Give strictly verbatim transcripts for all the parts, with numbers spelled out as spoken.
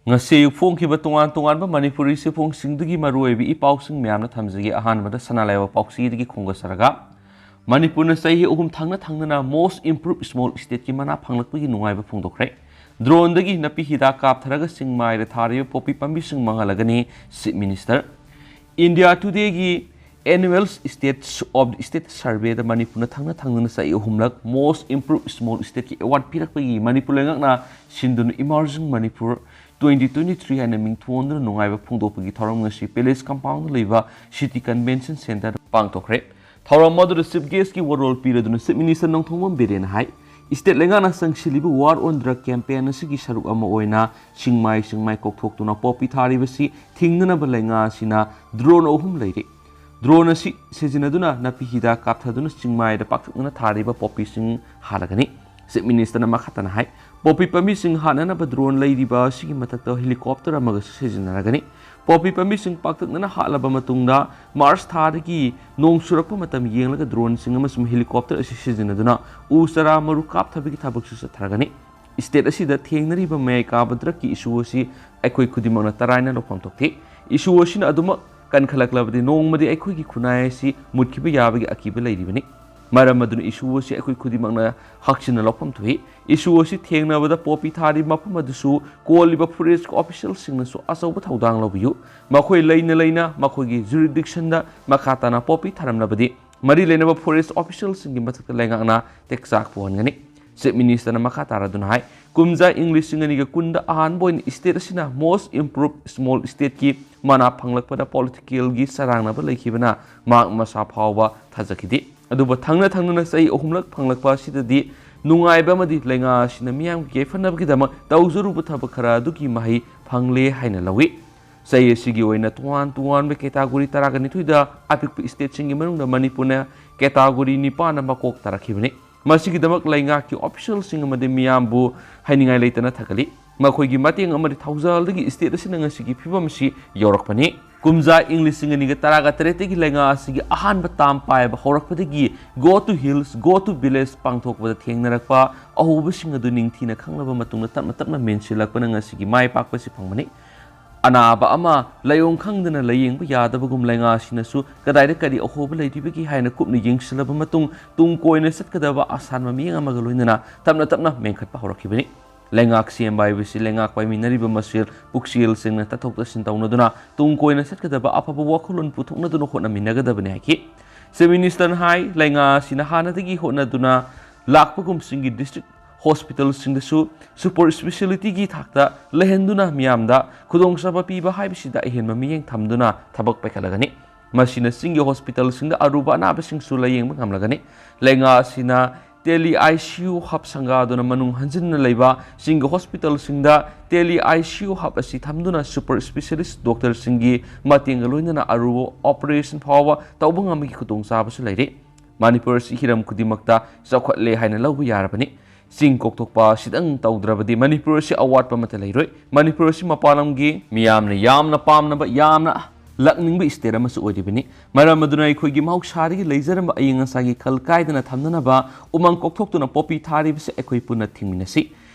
ꯉꯁꯤ ꯑꯌꯨꯛ ꯐꯣꯡꯈꯤꯕ ꯇꯣꯉꯥꯟ ꯇꯣꯉꯥꯟꯕ ꯃꯅꯤꯄꯨꯔꯤ ꯆꯦꯐꯣꯡꯁꯤꯡꯗꯒꯤ ꯃꯔꯨꯑꯣꯏꯕ ꯏ ꯄꯥꯎꯁꯤꯡ ꯃꯌꯥꯝꯅ ꯊꯝꯖꯒꯦ꯫ ꯑꯍꯥꯟꯕꯗ ꯁꯅꯥ ꯂꯩꯕꯥꯛ ꯄꯥꯎꯆꯦꯗꯒꯤ ꯈꯣꯝꯒꯠꯆꯔꯒ, ꯃꯅꯤꯄꯨꯔꯅ ꯆꯍꯤ ꯑꯍꯨꯝ ꯊꯪꯅ ꯊꯪꯅꯅ Most Improved Small Stateꯀꯤ ꯃꯅꯥ ꯐꯪꯂꯛꯄꯒꯤ ꯅꯨꯡꯉꯥꯏꯕ ꯐꯣꯡꯗꯣꯛꯈ꯭ꯔꯦ꯫ ꯗ꯭ꯔꯣꯟꯗꯒꯤ ꯅꯥꯄꯤ ꯍꯤꯗꯥꯛ ꯀꯥꯞꯊꯔꯒ ꯆꯤꯡ ꯃꯥꯏꯗ ꯊꯥꯔꯤꯕ ꯄꯣꯄꯤ ꯄꯥꯝꯕꯤꯁꯤꯡ ꯃꯥꯡꯍꯜꯂꯒꯅꯤ, Chief Minister꯫ India Todayꯒꯤ Annual States of the State Surveyꯗ ꯃꯅꯤꯄꯨꯔꯅ ꯊꯪꯅ ꯊꯪꯅꯅ ꯆꯍꯤ ꯑꯍꯨꯝꯂꯛ Most Improved Small Stateꯀꯤ award ꯄꯤꯔꯛꯄꯒꯤ Manipur ꯂꯩꯉꯥꯛꯅ ꯁꯤꯟꯗꯨꯅ Emerging Manipur twenty twenty-three ꯍꯥꯏꯅ ꯃꯤꯡꯊꯣꯟꯗꯨꯅ ꯅꯨꯡꯉꯥꯏꯕ ꯐꯣꯡꯗꯣꯛꯄꯒꯤ ꯊꯧꯔꯝ ꯉꯁꯤ Palace Compoundꯗ ꯂꯩꯕ City Convention Centreꯗ ꯄꯥꯡꯊꯣꯛꯈ꯭ꯔꯦ꯫ ꯊꯧꯔꯝ ꯑꯗꯨꯗ Chief Guestꯀꯤ ꯋꯥꯔꯣꯜ ꯄꯤꯔꯗꯨꯅ Chief Minister ꯅꯣꯡꯊꯣꯝꯕꯝ ꯕꯤꯔꯦꯟꯅ ꯍꯥꯏ, state ꯂꯩꯉꯥꯛꯅ ꯆꯪꯁꯤꯜꯂꯤꯕ War on Drug campaign ꯑꯁꯤꯒꯤ ꯁꯔꯨꯛ ꯑꯃ ꯑꯣꯏꯅ ꯆꯤꯡꯃꯥꯏ ꯆꯤꯡꯃꯥꯏ ꯀꯣꯛꯊꯣꯛꯇꯨꯅ ꯄꯣꯄꯤ ꯊꯥꯔꯤꯕꯁꯤ ꯊꯤꯡꯅꯅꯕ ꯂꯩꯉꯥꯛ ꯑꯁꯤꯅ drone ꯑꯍꯨꯝ ꯂꯩꯔꯤ꯫ Drone ꯑꯁꯤ ꯁꯤꯖꯤꯟꯅꯗꯨꯅ ꯅꯥꯄꯤ ꯍꯤꯗꯥꯛ ꯀꯥꯞꯊꯗꯨꯅ ꯆꯤꯡꯃꯥꯏꯗ ꯄꯥꯛꯇꯛꯅꯅ ꯊꯥꯔꯤꯕ ꯄꯣꯄꯤꯁꯤꯡ ꯍꯥꯠꯂꯒꯅꯤ꯫ Chief Ministerꯅ ꯃꯈꯥ ꯇꯥꯅ ꯍꯥꯏ, ꯄꯣꯄꯤ ꯄꯥꯝꯕꯤꯁꯤꯡ ꯍꯥꯠꯅꯅꯕ drone ꯂꯩꯔꯤꯕ ꯑꯁꯤꯒꯤ ꯃꯊꯛꯇ helicopter ꯑꯃꯒꯁꯨ ꯁꯤꯖꯤꯟꯅꯔꯒꯅꯤ꯫ ꯄꯣꯄꯤ ꯄꯥꯝꯕꯤꯁꯤꯡ ꯄꯥꯛꯇꯛꯅꯅ ꯍꯥꯠꯂꯕ ꯃꯇꯨꯡꯗ, March ꯊꯥꯗꯒꯤ ꯅꯣꯡ ꯆꯨꯔꯛꯄ ꯃꯇꯝ ꯌꯦꯡꯂꯒ droneꯁꯤꯡ ꯑꯃꯁꯨꯡ helicopter ꯑꯁꯤ ꯁꯤꯖꯤꯟꯅꯗꯨꯅ ꯎ ꯆꯥꯔꯥ ꯃꯔꯨ ꯀꯥꯞꯊꯕꯒꯤ ꯊꯕꯛꯁꯨ ꯆꯠꯊꯔꯒꯅꯤ꯫ State ꯑꯁꯤꯗ ꯊꯦꯡꯅꯔꯤꯕ ꯃꯌꯥꯏ ꯀꯥꯕ drugꯀꯤ issue ꯑꯁꯤ ꯑꯩꯈꯣꯏ ꯈꯨꯗꯤꯡꯃꯛꯅ ꯇꯔꯥꯏꯅ ꯂꯧꯐꯝ ꯊꯣꯛꯇꯦ꯫ Issue ꯑꯁꯤꯅ ꯑꯗꯨꯃꯛ ꯀꯟꯈꯠꯂꯛꯂꯕꯗꯤ ꯅꯣꯡꯃꯗꯤ ꯑꯩꯈꯣꯏꯒꯤ ꯈꯨꯟꯅꯥꯏ ꯑꯁꯤ ꯃꯨꯠꯈꯤꯕ ꯌꯥꯕꯒꯤ ꯑꯀꯤꯕ ꯂꯩꯔꯤꯕꯅꯤ꯫ ꯃꯔꯝ ꯑꯗꯨꯅ issue ꯑꯁꯤ ꯑꯩꯈꯣꯏ ꯈꯨꯗꯤꯡꯃꯛꯅ ꯍꯛꯆꯤꯟꯅ ꯂꯧꯐꯝ ꯊꯣꯛꯏ꯫ Issue ꯑꯁꯤ ꯊꯦꯡꯅꯕꯗ ꯄꯣꯄꯤ ꯊꯥꯔꯤꯕ ꯃꯐꯝ ꯑꯗꯨꯁꯨ ꯀꯣꯜꯂꯤꯕ forest officialꯁꯤꯡꯅꯁꯨ ꯑꯆꯧꯕ ꯊꯧꯗꯥꯡ ꯂꯧꯕꯤꯌꯨ꯫ ꯃꯈꯣꯏ ꯂꯩꯅ ꯂꯩꯅ ꯃꯈꯣꯏꯒꯤ jurisdictionꯗ ꯃꯈꯥ ꯇꯥꯅ ꯄꯣꯄꯤ ꯊꯥꯔꯝꯂꯕꯗꯤ ꯃꯔꯤ ꯂꯩꯅꯕ forest officialꯁꯤꯡꯒꯤ ꯃꯊꯛꯇ ꯂꯩꯉꯥꯛꯅ ꯇꯦꯛꯆꯥꯛ ꯄꯨꯍꯟꯒꯅꯤ꯫ Chief Ministerꯅ ꯃꯈꯥ ꯇꯥꯔꯗꯨꯅ ꯍꯥꯏ, ꯀꯨꯝꯖꯥ ꯏꯪ ꯂꯤꯁꯤꯡ ꯑꯅꯤꯒ ꯀꯨꯟꯗ ꯑꯍꯥꯟꯕ ꯑꯣꯏꯅ state ꯑꯁꯤꯅ Most Improved Small Stateꯀꯤ ꯃꯅꯥ ꯐꯪꯂꯛꯄꯗ politicalꯒꯤ ꯆꯔꯥꯡꯅꯕ ꯂꯩꯈꯤꯕꯅ ꯃꯍꯥꯛ ꯃꯁꯥ ꯐꯥꯎꯕ ꯊꯥꯖꯈꯤꯗꯦ꯫ ꯑꯗꯨꯕꯨ ꯊꯪꯅ ꯊꯪꯅꯅ ꯆꯍꯤ ꯑꯍꯨꯝꯂꯛ ꯐꯪꯂꯛꯄ ꯑꯁꯤꯗꯗꯤ ꯅꯨꯡꯉꯥꯏꯕ ꯑꯃꯗꯤ ꯂꯩꯉꯥꯛ ꯑꯁꯤꯅ ꯃꯤꯌꯥꯝꯒꯤ ꯌꯥꯏꯐꯅꯕꯒꯤꯗꯃꯛ ꯇꯧꯖꯔꯨꯕ ꯊꯕꯛ ꯈꯔ ꯑꯗꯨꯒꯤ ꯃꯍꯩ ꯐꯪꯂꯦ ꯍꯥꯏꯅ ꯂꯧꯏ꯫ ꯆꯍꯤ ꯑꯁꯤꯒꯤ ꯑꯣꯏꯅ ꯇꯣꯉꯥꯟ ꯇꯣꯉꯥꯟꯕ category ꯇꯔꯥꯒ ꯅꯤꯊꯣꯏꯗ ꯑꯄꯤꯛꯄ stateꯁꯤꯡꯒꯤ ꯃꯅꯨꯡꯗ ꯃꯅꯤꯄꯨꯔꯅ category ꯅꯤꯄꯥꯟꯗ ꯃꯀꯣꯛ ꯇꯥꯔꯛꯈꯤꯕꯅꯤ꯫ ꯃꯁꯤꯒꯤꯗꯃꯛ ꯂꯩꯉꯥꯛꯀꯤ officialꯁꯤꯡ ꯑꯃꯗꯤ ꯃꯤꯌꯥꯝꯕꯨ ꯍꯥꯏꯅꯤꯡꯉꯥꯏ ꯂꯩꯇꯅ ꯊꯥꯒꯠꯂꯤ꯫ ꯃꯈꯣꯏꯒꯤ ꯃꯇꯦꯡ ꯑꯃꯗꯤ ꯊꯧꯖꯥꯜꯗꯒꯤ state ꯑꯁꯤꯅ ꯉꯁꯤꯒꯤ ꯐꯤꯕꯝ ꯑꯁꯤ ꯌꯧꯔꯛꯄꯅꯤ꯫ ꯀꯨꯝꯖꯥ ꯏꯪ ꯂꯤꯁꯤꯡ ꯑꯅꯤꯒ ꯇꯔꯥꯒ ꯇꯔꯦꯠꯇꯒꯤ ꯂꯩꯉꯥꯛ ꯑꯁꯤꯒꯤ ꯑꯍꯥꯟꯕ ꯇꯥꯝ ꯄꯥꯏꯕ ꯍꯧꯔꯛꯄꯗꯒꯤ Go to Hills, Go to Village ꯄꯥꯡꯊꯣꯛꯄꯗ ꯊꯦꯡꯅꯔꯛꯄ ꯑꯍꯣꯕꯁꯤꯡ ꯑꯗꯨ ꯅꯤꯡꯊꯤꯅ ꯈꯪꯂꯕ ꯃꯇꯨꯡꯗ ꯇꯞꯅ ꯇꯞꯅ ꯃꯦꯟꯁꯤꯜꯂꯛꯄꯅ ꯉꯁꯤꯒꯤ ꯃꯥꯏ ꯄꯥꯛꯄꯁꯤ ꯐꯪꯕꯅꯤ꯫ ꯑꯅꯥꯕ ꯑꯃ ꯂꯥꯏꯑꯣꯡ ꯈꯪꯗꯅ ꯂꯥꯏꯌꯦꯡꯕ ꯌꯥꯗꯕꯒꯨꯝ ꯂꯩꯉꯥꯛ ꯑꯁꯤꯅꯁꯨ ꯀꯗꯥꯏꯗ ꯀꯔꯤ ꯑꯍꯣꯕ ꯂꯩꯔꯤꯕꯒꯦ ꯍꯥꯏꯅ ꯀꯨꯞꯅ ꯌꯦꯡꯁꯤꯜꯂꯕ ꯃꯇꯨꯡ ꯇꯨꯡ ꯀꯣꯏꯅ ꯆꯠꯀꯗꯕ ꯑꯁꯥꯟꯕ ꯃꯤꯠꯌꯦꯡ ꯑꯃꯒ ꯂꯣꯏꯅꯅ ꯇꯞꯅ ꯇꯞꯅ ꯃꯦꯟꯈꯠꯄ ꯍꯧꯔꯛꯈꯤꯕꯅꯤ꯫ ꯂꯩꯉꯥꯛ ꯁꯦꯝꯕ ꯍꯥꯏꯕꯁꯤ ꯂꯩꯉꯥꯛ ꯄꯥꯏꯃꯤꯟꯅꯔꯤꯕ ꯃꯁꯦꯜ ꯄꯨꯛꯆꯦꯜꯁꯤꯡꯅ ꯇꯠꯊꯣꯛ ꯇꯠꯁꯤꯟ ꯇꯧꯅꯗꯨꯅ ꯇꯨꯡ ꯀꯣꯏꯅ ꯆꯠꯀꯗꯕ ꯑꯐꯕ ꯋꯥꯈꯜꯂꯣꯟ ꯄꯨꯊꯣꯛꯅꯗꯨꯅ ꯍꯣꯠꯅꯃꯤꯟꯅꯒꯗꯕꯅꯤ ꯍꯥꯏꯈꯤ꯫ Chief Minister ꯅ ꯍꯥꯏ, ꯂꯩꯉꯥꯛ ꯑꯁꯤꯅ ꯍꯥꯟꯅꯗꯒꯤ ꯍꯣꯠꯅꯗꯨꯅ ꯂꯥꯛꯄꯒꯨꯝꯁꯤꯡꯒꯤ district hospital ꯁꯤꯡꯗꯁꯨ super speciality ꯒꯤ ꯊꯥꯛꯇ ꯂꯩꯍꯟꯗꯨꯅ ꯃꯤꯌꯥꯝꯗ ꯈꯨꯗꯣꯡꯆꯥꯕ ꯄꯤꯕ ꯍꯥꯏꯕꯁꯤꯗ ꯑꯍꯦꯟꯕ ꯃꯤꯠꯌꯦꯡ ꯊꯝꯗꯨꯅ ꯊꯕꯛ ꯄꯥꯏꯈꯠꯂꯒꯅꯤ꯫ ꯃꯁꯤꯅ ꯆꯤꯡꯒꯤ hospital ꯁꯤꯡꯗ ꯑꯔꯨꯕ ꯑꯅꯥꯕꯁꯤꯡꯁꯨ ꯂꯥꯌꯦꯡꯕ ꯉꯝꯂꯒꯅꯤ꯫ ꯂꯩꯉꯥꯛ ꯑꯁꯤꯅ tele I C U hub ꯁꯪꯒꯥꯗꯨꯅ ꯃꯅꯨꯡ ꯍꯟꯖꯤꯟꯅ ꯂꯩꯕ ꯆꯤꯡꯒꯤ hospital ꯁꯤꯡꯗ tele I C U hub ꯑꯁꯤ ꯊꯝꯗꯨꯅ super specialist doctor ꯁꯤꯡꯒꯤ ꯃꯇꯦꯡꯒ ꯂꯣꯏꯅꯅ ꯑꯔꯨꯕ operation ꯐꯥꯎꯕ ꯇꯧꯕ ꯉꯝꯕꯒꯤ ꯈꯨꯗꯣꯡꯆꯥꯕꯁꯨ ꯂꯩꯔꯤ꯫ ꯃꯅꯤꯄꯨꯔ ꯑꯁꯤ ꯍꯤꯔꯝ ꯈꯨꯗꯤꯡꯃꯛꯇ ꯆꯥꯎꯈꯠꯂꯦ ꯍꯥꯏꯅ ꯂꯧꯕ ꯌꯥꯔꯕꯅꯤ꯫ ꯆꯤꯡ ꯀꯣꯛꯊꯣꯛꯄ ꯑꯁꯤꯗꯪ ꯇꯧꯗ꯭ꯔꯕꯗꯤ ꯃꯅꯤꯄꯨꯔ ꯑꯁꯤ ꯑꯋꯥꯠꯄ ꯑꯃꯠꯇ ꯂꯩꯔꯣꯏ꯫ ꯃꯅꯤꯄꯨꯔ ꯑꯁꯤ ꯃꯄꯥꯟ ꯂꯝꯒꯤ ꯃꯤꯌꯥꯝꯅ ꯌꯥꯝꯅ ꯄꯥꯝꯅꯕ, ꯌꯥꯝꯅ ꯂꯥꯛꯅꯤꯡꯕ state ꯑꯃꯁꯨ ꯑꯣꯏꯔꯤꯕꯅꯤ꯫ ꯃꯔꯝ ꯑꯗꯨꯅ ꯑꯩꯈꯣꯏꯒꯤ ꯃꯍꯧꯁꯥꯗꯒꯤ ꯂꯩꯖꯔꯝꯕ ꯑꯏꯪ ꯑꯁꯥꯒꯤ ꯈꯜ ꯀꯥꯏꯗꯅ ꯊꯝꯅꯅꯕ ꯎꯃꯪ ꯀꯣꯛꯊꯣꯛꯇꯨꯅ ꯄꯣꯄꯤ ꯊꯥꯔꯤꯕꯁꯤ ꯑꯩꯈꯣꯏ ꯄꯨꯟꯅ ꯊꯤꯡꯃꯤꯟꯅꯁꯤ꯫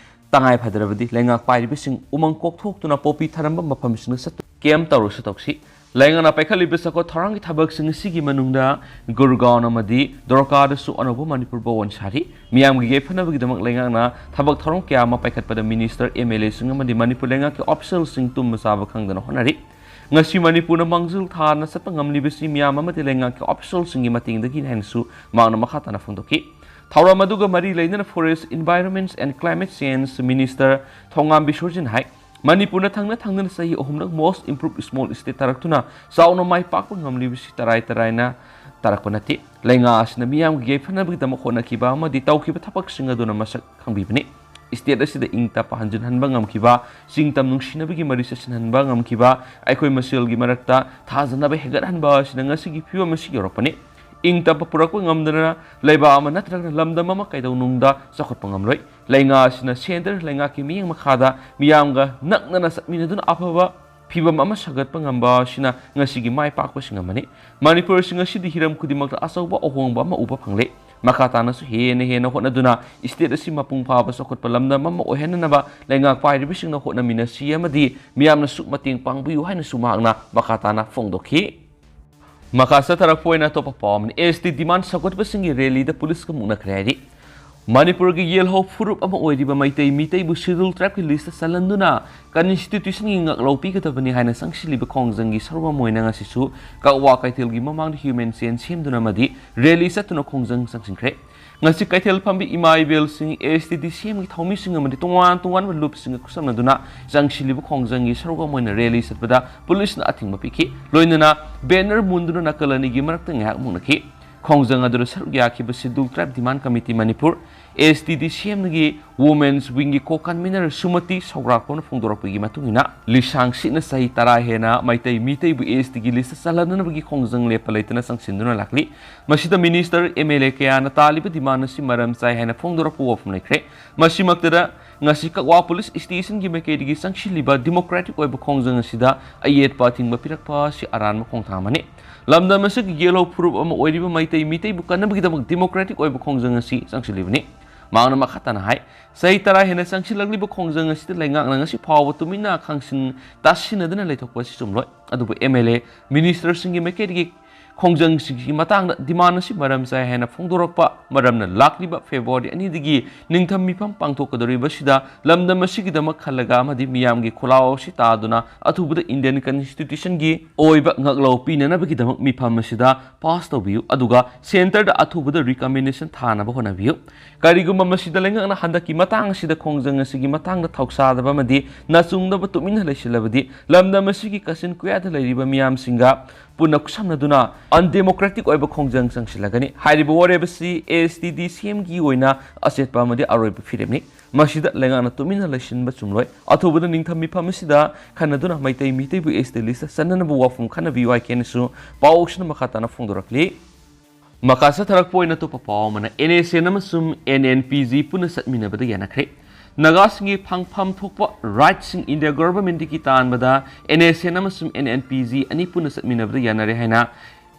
ꯇꯉꯥꯏ ꯐꯗ꯭ꯔꯕꯗꯤ ꯂꯩꯉꯥꯛ ꯄꯥꯏꯔꯤꯕꯁꯤꯡ ꯎꯃꯪ ꯀꯣꯛꯊꯣꯛꯇꯨꯅ ꯄꯣꯄꯤ ꯊꯥꯔꯝꯕ ꯃꯐꯝꯁꯤꯡꯗ ꯆꯠꯇꯨꯅ camp ꯇꯧꯔꯁꯨ ꯇꯧꯁꯤ꯫ ꯂꯩꯉꯥꯛꯅ ꯄꯥꯏꯈꯠꯂꯤꯕ ꯆꯥꯎꯈꯠ ꯊꯧꯔꯥꯡꯒꯤ ꯊꯕꯛꯁꯤꯡ ꯑꯁꯤꯒꯤ ꯃꯅꯨꯡꯗ ꯒꯨꯔꯒꯥꯎꯟ ꯑꯃꯗꯤ ꯗꯣꯔꯀꯥꯗꯁꯨ ꯑꯅꯧꯕ ꯃꯅꯤꯄꯨꯔ ꯚꯋꯟ ꯁꯥꯔꯤ꯫ ꯃꯤꯌꯥꯝꯒꯤ ꯌꯥꯏꯐꯅꯕꯒꯤꯗꯃꯛ ꯂꯩꯉꯥꯛꯅ ꯊꯕꯛ ꯊꯧꯔꯝ ꯀꯌꯥ ꯑꯃ ꯄꯥꯏꯈꯠꯄꯗ minister, M L A ꯁꯤꯡ ꯑꯃꯗꯤ ꯃꯅꯤꯄꯨꯔ ꯂꯩꯉꯥꯛꯀꯤ official ꯁꯤꯡ ꯇꯨꯝꯕ ꯆꯥꯕ ꯈꯪꯗꯅ ꯍꯣꯠꯅꯔꯤ꯫ ꯉꯁꯤ ꯃꯅꯤꯄꯨꯔꯅ ꯃꯥꯡꯖꯤꯜ ꯊꯥꯅ ꯆꯠꯄ ꯉꯝꯂꯤꯕꯁꯤ ꯃꯤꯌꯥꯝ ꯑꯃꯗꯤ ꯂꯩꯉꯥꯛꯀꯤ official ꯁꯤꯡꯒꯤ ꯃꯇꯦꯡꯗꯒꯤꯅꯤ ꯍꯥꯏꯅꯁꯨ ꯃꯍꯥꯛꯅ ꯃꯈꯥ ꯇꯥꯅ ꯐꯣꯡꯗꯣꯛꯈꯤ꯫ ꯊꯧꯔꯝ ꯑꯗꯨꯒ ꯃꯔꯤ ꯂꯩꯅꯅ Forest, Environment and Climate Change minister ꯊꯣꯉꯥꯝ ꯕꯤꯁꯣꯔꯖꯤꯟ ꯍꯥꯏ, ꯃꯅꯤꯄꯨꯔꯅ ꯊꯪꯅ ꯊꯪꯅꯅ ꯆꯍꯤ ꯑꯍꯨꯝꯂꯛ most improved small state ꯇꯥꯔꯛꯇꯨꯅ ꯆꯥꯎꯅ ꯃꯥꯏ ꯄꯥꯛꯄ ꯉꯝꯂꯤꯕꯁꯤ ꯇꯔꯥꯏ ꯇꯔꯥꯏꯅ ꯇꯥꯔꯛꯄ ꯅꯠꯇꯦ꯫ ꯂꯩꯉꯥꯛ ꯑꯁꯤꯅ ꯃꯤꯌꯥꯝꯒꯤ ꯌꯥꯏꯐꯅꯕꯒꯤꯗꯃꯛ ꯍꯣꯠꯅꯈꯤꯕ ꯑꯃꯗꯤ ꯇꯧꯈꯤꯕ ꯊꯕꯛꯁꯤꯡ ꯑꯗꯨꯅ ꯃꯁꯛ ꯈꯪꯕꯤꯕꯅꯤ꯫ State ꯑꯁꯤꯗ ꯏꯪ ꯇꯞꯄ ꯍꯟꯖꯤꯟꯍꯟꯕ ꯉꯝꯈꯤꯕ, ꯆꯤꯡ ꯇꯝ ꯅꯨꯡꯁꯤꯅꯕꯒꯤ ꯃꯔꯤ ꯆꯠꯁꯤꯟꯍꯟꯕ ꯉꯝꯈꯤꯕ, ꯑꯩꯈꯣꯏ ꯃꯁꯦꯜꯒꯤ ꯃꯔꯛꯇ ꯊꯥꯖꯅꯕ ꯍꯦꯟꯒꯠꯍꯟꯕ ꯑꯁꯤꯅ ꯉꯁꯤꯒꯤ ꯐꯤꯕꯝ ꯑꯁꯤ ꯌꯧꯔꯛꯄꯅꯤ꯫ ꯏꯪ ꯇꯞꯄ ꯄꯨꯔꯛꯄ ꯉꯝꯗꯅ ꯂꯩꯕꯥꯛ ꯑꯃ ꯅꯠꯇ꯭ꯔꯒꯅ ꯂꯝꯗꯝ ꯑꯃ ꯀꯩꯗꯧꯅꯨꯡꯗ ꯆꯥꯎꯈꯠꯄ ꯉꯝꯂꯣꯏ꯫ ꯂꯩꯉꯥꯛ ꯑꯁꯤꯅ centre ꯂꯩꯉꯥꯛꯀꯤ ꯃꯤꯠꯌꯦꯡ ꯃꯈꯥꯗ ꯃꯤꯌꯥꯝꯒ ꯅꯛꯅꯅ ꯆꯠꯃꯤꯟꯅꯗꯨꯅ ꯑꯐꯕ ꯐꯤꯚꯝ ꯑꯃ ꯁꯥꯒꯠꯄ ꯉꯝꯕ ꯑꯁꯤꯅ ꯉꯁꯤꯒꯤ ꯃꯥꯏ ꯄꯥꯛꯄꯁꯤꯡ ꯑꯃꯅꯤ꯫ ꯃꯅꯤꯄꯨꯔ ꯑꯁꯤ ꯉꯁꯤꯗꯤ ꯍꯤꯔꯝ ꯈꯨꯗꯤꯡꯃꯛꯇ ꯑꯆꯧꯕ ꯑꯍꯣꯡꯕ ꯑꯃ ꯎꯕ ꯐꯪꯂꯦ꯫ ꯃꯈꯥ ꯇꯥꯅꯁꯨ ꯍꯦꯟꯅ ꯍꯦꯟꯅ ꯍꯣꯠꯅꯗꯨꯅ state ꯑꯁꯤ ꯃꯄꯨꯡ ꯐꯥꯕ ꯆꯥꯎꯈꯠꯄ ꯂꯝꯗꯝ ꯑꯃ ꯑꯣꯏꯍꯟꯅꯅꯕ ꯂꯩꯉꯥꯛ ꯄꯥꯏꯔꯤꯕꯁꯤꯡꯅ ꯍꯣꯠꯅꯃꯤꯟꯅꯁꯤ ꯑꯃꯗꯤ ꯃꯤꯌꯥꯝꯅꯁꯨ ꯃꯇꯦꯡ ꯄꯥꯡꯕꯤꯌꯨ ꯍꯥꯏꯅꯁꯨ ꯃꯍꯥꯛꯅ ꯃꯈꯥ ꯇꯥꯅ ꯐꯣꯡꯗꯣꯛꯈꯤ꯫ ꯃꯈꯥ ꯆꯠꯊꯔꯛꯄ ꯑꯣꯏꯅ ꯑꯇꯣꯞꯄ ꯄꯥꯎ ꯑꯃꯅ, S T demand ꯁꯧꯒꯠꯄꯁꯤꯡꯒꯤ rally ꯗ ꯄꯨꯂꯤꯁꯀ ꯃꯨꯛꯅꯈ꯭ꯔꯦ ꯍꯥꯏꯔꯤ꯫ ꯃꯅꯤꯄꯨꯔꯒꯤ ꯌꯦꯜꯍꯧ ꯐꯨꯔꯨꯞ ꯑꯃ ꯑꯣꯏꯔꯤꯕ ꯃꯩꯇꯩ ꯃꯤꯇꯩꯕꯨ Scheduled Tribe ꯀꯤ list ꯇ ꯆꯜꯍꯟꯗꯨꯅ Constitution ꯒꯤ ꯉꯥꯛꯂꯧ ꯄꯤꯒꯗꯕꯅꯤ ꯍꯥꯏꯅ ꯆꯪꯁꯤꯜꯂꯤꯕ ꯈꯣꯡꯖꯪꯒꯤ ꯁꯔꯨꯛ ꯑꯃ ꯑꯣꯏꯅ ꯉꯁꯤꯁꯨ ꯀꯛꯋꯥ ꯀꯩꯊꯦꯜꯒꯤ ꯃꯃꯥꯡꯗ human chain ꯁꯦꯝꯗꯨꯅ ꯑꯃꯗꯤ rally ꯆꯠꯇꯨꯅ ꯈꯣꯡꯖꯪ ꯆꯪꯁꯤꯟꯈ꯭ꯔꯦ꯫ ꯉꯁꯤ ꯀꯩꯊꯦꯜ ꯐꯝꯕꯤ ꯏꯃꯥ ꯏꯕꯦꯜꯁꯤꯡ S T D C M ꯒꯤ ꯊꯧꯃꯤꯁꯤꯡ ꯑꯃꯗꯤ ꯇꯣꯉꯥꯟ ꯇꯣꯉꯥꯟꯕ ꯂꯨꯞꯁꯤꯡꯒ ꯈꯨꯠꯁꯝꯅꯗꯨꯅ ꯆꯪꯁꯤꯜꯂꯤꯕ ꯈꯣꯡꯖꯪꯒꯤ ꯁꯔꯨꯛ ꯑꯃ ꯑꯣꯏꯅ rally ꯆꯠꯄꯗ ꯄꯨꯂꯤꯁꯅ ꯑꯊꯤꯡꯕ ꯄꯤꯈꯤ꯫ ꯂꯣꯏꯅꯅ banner ꯃꯨꯟꯗꯨꯅ ꯅꯥꯀꯜ ꯑꯅꯤꯒꯤ ꯃꯔꯛꯇ ꯉꯥꯏꯍꯥꯛ ꯃꯨꯛꯅꯈꯤ꯫ ꯈꯣꯡꯖꯪ ꯑꯗꯨꯗ ꯁꯔꯨꯛ ꯌꯥꯈꯤꯕ Scheduled Tribe Demand Committee Manipur, S T D C M ꯒꯤ Women's Wing ꯒꯤ co-convener ꯁꯨꯃꯇꯤ ꯁꯧꯒ꯭ꯔꯥꯛꯄꯝꯅ ꯐꯣꯡꯗꯣꯔꯛꯄꯒꯤ ꯃꯇꯨꯡ ꯏꯟꯅ, ꯂꯤꯁꯥꯡ ꯁꯤꯠꯅ ꯆꯍꯤ ꯇꯔꯥ ꯍꯦꯟꯅ ꯃꯩꯇꯩ ꯃꯤꯇꯩꯕꯨ S T ꯒꯤ list ꯇ ꯆꯜꯍꯟꯅꯕꯒꯤ ꯈꯣꯡꯖꯪ ꯂꯦꯞꯄ ꯂꯩꯇꯅ ꯆꯪꯁꯤꯟꯗꯨꯅ ꯂꯥꯛꯂꯤ꯫ ꯃꯁꯤꯗ minister, M L A ꯀꯌꯥꯅ ꯇꯥꯜꯂꯤꯕ demand ꯑꯁꯤ ꯃꯔꯝ ꯆꯥꯏ ꯍꯥꯏꯅ ꯐꯣꯡꯗꯣꯔꯛꯄ ꯋꯥꯐꯝ ꯂꯩꯈ꯭ꯔꯦ꯫ ꯃꯁꯤꯃꯛꯇꯗ ꯉꯁꯤ ꯀꯛꯋꯥ police station ꯒꯤ ꯃꯥꯏꯀꯩꯗꯒꯤ ꯆꯪꯁꯤꯜꯂꯤꯕ democratic ꯑꯣꯏꯕ ꯈꯣꯡꯖꯪ ꯑꯁꯤꯗ ꯑꯌꯦꯠꯄ ꯑꯊꯤꯡꯕ ꯄꯤꯔꯛꯄ ꯑꯁꯤ ꯑꯔꯥꯟꯕ ꯈꯣꯡꯊꯥꯡ ꯑꯃꯅꯤ꯫ ꯂꯝꯗꯝ ꯑꯁꯤꯒꯤ ꯌꯦꯜꯍꯧ ꯐꯨꯔꯨꯞ ꯑꯃ ꯑꯣꯏꯔꯤꯕ ꯃꯩꯇꯩ ꯃꯤꯇꯩꯕꯨ ꯀꯟꯅꯕꯒꯤꯗꯃꯛ democratic ꯑꯣꯏꯕ ꯈꯣꯡꯖꯪ ꯑꯁꯤ ꯆꯪꯁꯤꯜꯂꯤꯕꯅꯤ꯫ ꯃꯍꯥꯛꯅ ꯃꯈꯥ ꯇꯥꯅ ꯍꯥꯏ, ꯆꯍꯤ ꯇꯔꯥ ꯍꯦꯟꯅ ꯆꯪꯁꯤꯜꯂꯛꯂꯤꯕ ꯈꯣꯡꯖꯪ ꯑꯁꯤꯗ ꯂꯩꯉꯥꯛꯅ ꯉꯁꯤ ꯐꯥꯎꯕ ꯇꯨꯃꯤꯟꯅ ꯈꯥꯡꯁꯤꯟ ꯇꯥꯁꯤꯟꯅꯗꯨꯅ ꯂꯩꯊꯣꯛꯄ ꯑꯁꯤ ꯆꯨꯝꯂꯣꯏ꯫ ꯑꯗꯨꯕꯨ M L A, minister ꯁꯤꯡꯒꯤ ꯃꯥꯏꯀꯩꯗꯒꯤ ꯈꯣꯡꯖꯪꯁꯤꯡꯒꯤ ꯃꯇꯥꯡꯗ demand ꯑꯁꯤ ꯃꯔꯝ ꯆꯥꯏ ꯍꯥꯏꯅ ꯐꯣꯡꯗꯣꯔꯛꯄ ꯃꯔꯝꯅ ꯂꯥꯛꯂꯤꯕ February ꯑꯅꯤꯗꯒꯤ ꯅꯤꯡꯊꯝ ꯃꯤꯐꯝ ꯄꯥꯡꯊꯣꯛꯀꯗꯧꯔꯤꯕꯁꯤꯗ ꯂꯝꯗꯝ ꯑꯁꯤꯒꯤꯗꯃꯛ ꯈꯜꯂꯒ ꯑꯃꯗꯤ ꯃꯤꯌꯥꯝꯒꯤ ꯈꯨꯜꯂꯥꯎ ꯑꯁꯤ ꯇꯥꯗꯨꯅ ꯑꯊꯨꯕꯗ Indian Constitution ꯒꯤ ꯑꯣꯏꯕ ꯉꯥꯛꯂꯧ ꯄꯤꯅꯅꯕꯒꯤꯗꯃꯛ ꯃꯤꯐꯝ ꯑꯁꯤꯗ pass ꯇꯧꯕꯤꯌꯨ, ꯑꯗꯨꯒ centre ꯗ ꯑꯊꯨꯕꯗ recommendation ꯊꯥꯅꯕ ꯍꯣꯠꯅꯕꯤꯌꯨ꯫ ꯀꯔꯤꯒꯨꯝꯕ ꯃꯁꯤꯗ ꯂꯩꯉꯥꯛꯅ ꯍꯟꯗꯛꯀꯤ ꯃꯇꯥꯡ ꯑꯁꯤꯗ ꯈꯣꯡꯖꯪ ꯑꯁꯤꯒꯤ ꯃꯇꯥꯡꯗ ꯊꯧꯁꯥꯗꯕ ꯑꯃꯗꯤ ꯅꯆꯨꯡꯗꯕ ꯇꯨꯃꯤꯟꯅ ꯂꯩꯁꯤꯜꯂꯕꯗꯤ ꯂꯝꯗꯝ ꯑꯁꯤꯒꯤ ꯀꯥꯆꯤꯟ ꯀꯣꯌꯥꯗ ꯂꯩꯔꯤꯕ ꯃꯤꯌꯥꯝꯁꯤꯡꯒ ꯄꯨꯟꯅ ꯈꯨꯠꯁꯝꯅꯗꯨꯅ undemocratic ꯑꯣꯏꯕ ꯈꯣꯡꯖꯪ ꯆꯪꯁꯤꯜꯂꯒꯅꯤ꯫ ꯍꯥꯏꯔꯤꯕ ꯋꯥꯔꯦꯞ ꯑꯁꯤ S T D C M ꯒꯤ ꯑꯣꯏꯅ ꯑꯆꯦꯠꯄ ꯑꯃꯗꯤ ꯑꯔꯣꯏꯕ ꯐꯤꯔꯦꯞꯅꯤ꯫ ꯃꯁꯤꯗ ꯂꯩꯉꯥꯛꯅ ꯇꯨꯃꯤꯟꯅ ꯂꯩꯁꯤꯟꯕ ꯆꯨꯝꯂꯣꯏ꯫ ꯑꯊꯨꯕꯗ ꯅꯤꯡꯊꯝ ꯃꯤꯐꯝ ꯑꯁꯤꯗ ꯈꯟꯅꯗꯨꯅ ꯃꯩꯇꯩ ꯃꯤꯇꯩꯕꯨ S T list ꯇ ꯆꯟꯅꯅꯕ ꯋꯥꯐꯝ ꯈꯟꯅꯕꯤꯌꯨ ꯍꯥꯏ ꯀꯦꯅꯁꯨ ꯄꯥꯎꯁꯤꯅ ꯃꯈꯥ ꯇꯥꯅ ꯐꯣꯡꯗꯣꯔꯛꯂꯤ꯫ ꯃꯈꯥ ꯆꯠꯊꯔꯛꯄ ꯑꯣꯏꯅ ꯑꯇꯣꯞꯄ ꯄꯥꯎ ꯑꯃꯅ, N S N ꯑꯃꯁꯨꯡ N N P G ꯄꯨꯟꯅ ꯆꯠꯃꯤꯟꯅꯕꯗ ꯌꯥꯅꯈ꯭ꯔꯦ꯫ ꯅꯥꯒꯥꯁꯤꯡꯒꯤ ꯐꯪꯐꯝ ꯊꯣꯛꯄ ꯔꯥꯏꯠꯁꯤꯡ ꯏꯟꯗꯤꯌꯥ ꯒꯚꯔꯟꯃꯦꯟꯠꯇꯒꯤ ꯇꯥꯟꯕꯗ ꯑꯦꯟ ꯑꯦꯁ ꯑꯦꯟ ꯑꯃꯁꯨꯡ ꯑꯦꯟ ꯑꯦꯟ ꯄꯤ ꯖꯤ ꯑꯅꯤ ꯄꯨꯟꯅ ꯆꯠꯃꯤꯟꯅꯕꯗ ꯌꯥꯅꯔꯦ ꯍꯥꯏꯅ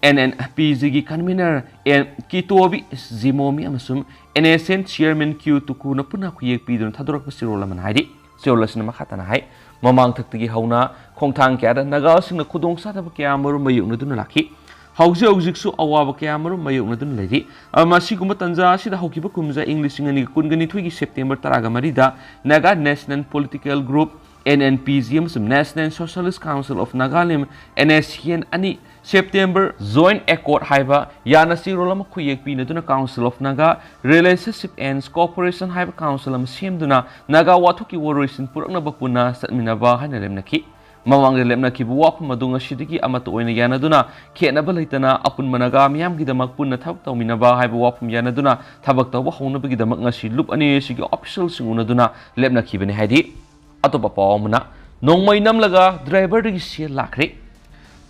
ꯑꯦꯟ ꯑꯦꯟ ꯄꯤ ꯖꯤꯒꯤ ꯀꯟꯚꯤꯅꯔ ꯑꯦꯟ ꯀꯤꯇꯣꯕꯤ ꯖꯤꯃꯣꯃꯤ ꯑꯃꯁꯨꯡ N S N chairman Q ꯇꯨꯀꯨꯅ ꯄꯨꯟꯅ ꯈꯨꯌꯦꯛ ꯄꯤꯗꯨꯅ ꯊꯥꯗꯣꯔꯛꯄ ꯆꯦꯔꯣꯜ ꯑꯃꯅ ꯍꯥꯏꯔꯤ꯫ ꯆꯦꯔꯣꯜ ꯑꯁꯤꯅ ꯃꯈꯥ ꯇꯥꯅ ꯍꯥꯏ, ꯃꯃꯥꯡꯊꯛꯇꯒꯤ ꯍꯧꯅ ꯈꯣꯡꯊꯥꯡ ꯀꯌꯥꯗ ꯅꯥꯒꯥꯁꯤꯡꯅ ꯈꯨꯗꯣꯡꯆꯥꯗꯕ ꯀꯌꯥ ꯑꯃꯔꯣꯝ ꯃꯥꯌꯣꯛꯅꯗꯨꯅ ꯂꯥꯛꯈꯤ꯫ ꯍꯧꯖꯤꯛ ꯍꯧꯖꯤꯛꯁꯨ ꯑꯋꯥꯕ ꯀꯌꯥ ꯑꯃꯔꯣꯝ ꯃꯥꯌꯣꯛꯅꯗꯨꯅ ꯂꯩꯔꯤ꯫ ꯑ, ꯃꯁꯤꯒꯨꯝꯕ ꯇꯥꯟꯖꯥ ꯑꯁꯤꯗ ꯍꯧꯈꯤꯕ ꯀꯨꯝꯖꯥ ꯏꯪ ꯂꯤꯁꯤꯡ ꯑꯅꯤꯒ ꯀꯨꯟꯒ ꯅꯤꯊꯣꯏꯒꯤ ꯁꯦꯞꯇꯦꯝꯕꯔ ꯇꯔꯥꯒ ꯃꯔꯤꯗ Naga National Political Group, N N P G, ꯑꯃꯁꯨꯡ National Socialist Council of Nagalim, N S C N, ꯑꯅꯤ ꯁꯦꯞꯇꯦꯝꯕꯔ ꯖꯣꯏꯟꯠ ꯑꯦꯀꯣꯔꯗ ꯍꯥꯏꯕ ꯌꯥꯅ ꯆꯦꯔꯣꯜ ꯑꯃ ꯈꯨꯌꯦꯛ ꯄꯤꯅꯗꯨꯅ Council of Naga Relationship and Cooperation ꯍꯥꯏꯕ ꯀꯥꯎꯟꯁꯤꯜ ꯑꯃ ꯁꯦꯝꯗꯨꯅ ꯅꯥꯒꯥ ꯋꯥꯊꯣꯛꯀꯤ ꯋꯥꯔꯣꯏꯁꯤꯟ ꯄꯨꯔꯛꯅꯕ ꯄꯨꯟꯅ ꯆꯠꯃꯤꯟꯅꯕ ꯍꯥꯏꯅ ꯂꯦꯞꯅꯈꯤ꯫ ꯃꯃꯥꯡꯗ ꯂꯦꯞꯅꯈꯤꯕ ꯋꯥꯐꯝ ꯑꯗꯨ ꯉꯁꯤꯗꯒꯤ ꯑꯃꯠꯇ ꯑꯣꯏꯅ ꯌꯥꯅꯗꯨꯅ ꯈꯦꯠꯅꯕ ꯂꯩꯇꯅ ꯑꯄꯨꯟꯕ ꯅꯥꯒꯥ ꯃꯤꯌꯥꯝꯒꯤꯗꯃꯛ ꯄꯨꯟꯅ ꯊꯕꯛ ꯇꯧꯃꯤꯟꯅꯕ ꯍꯥꯏꯕ ꯋꯥꯐꯝ ꯌꯥꯅꯗꯨꯅ ꯊꯕꯛ ꯇꯧꯕ ꯍꯧꯅꯕꯒꯤꯗꯃꯛ ꯉꯁꯤ ꯂꯨꯞ ꯑꯅꯤ ꯑꯁꯤꯒꯤ ꯑꯣꯐꯤꯁꯤꯌꯦꯜꯁꯤꯡ ꯎꯅꯗꯨꯅ ꯂꯦꯞꯅꯈꯤꯕꯅꯤ ꯍꯥꯏꯗꯤ꯫ ꯑꯇꯣꯞꯄ ꯄꯥꯎ ꯑꯃꯅ, ꯅꯣꯡꯃꯩ ꯅꯝꯂꯒ ꯗ꯭ꯔꯥꯏꯚꯔꯗꯒꯤ ꯁꯦꯜ ꯂꯥꯛꯈ꯭ꯔꯦ꯫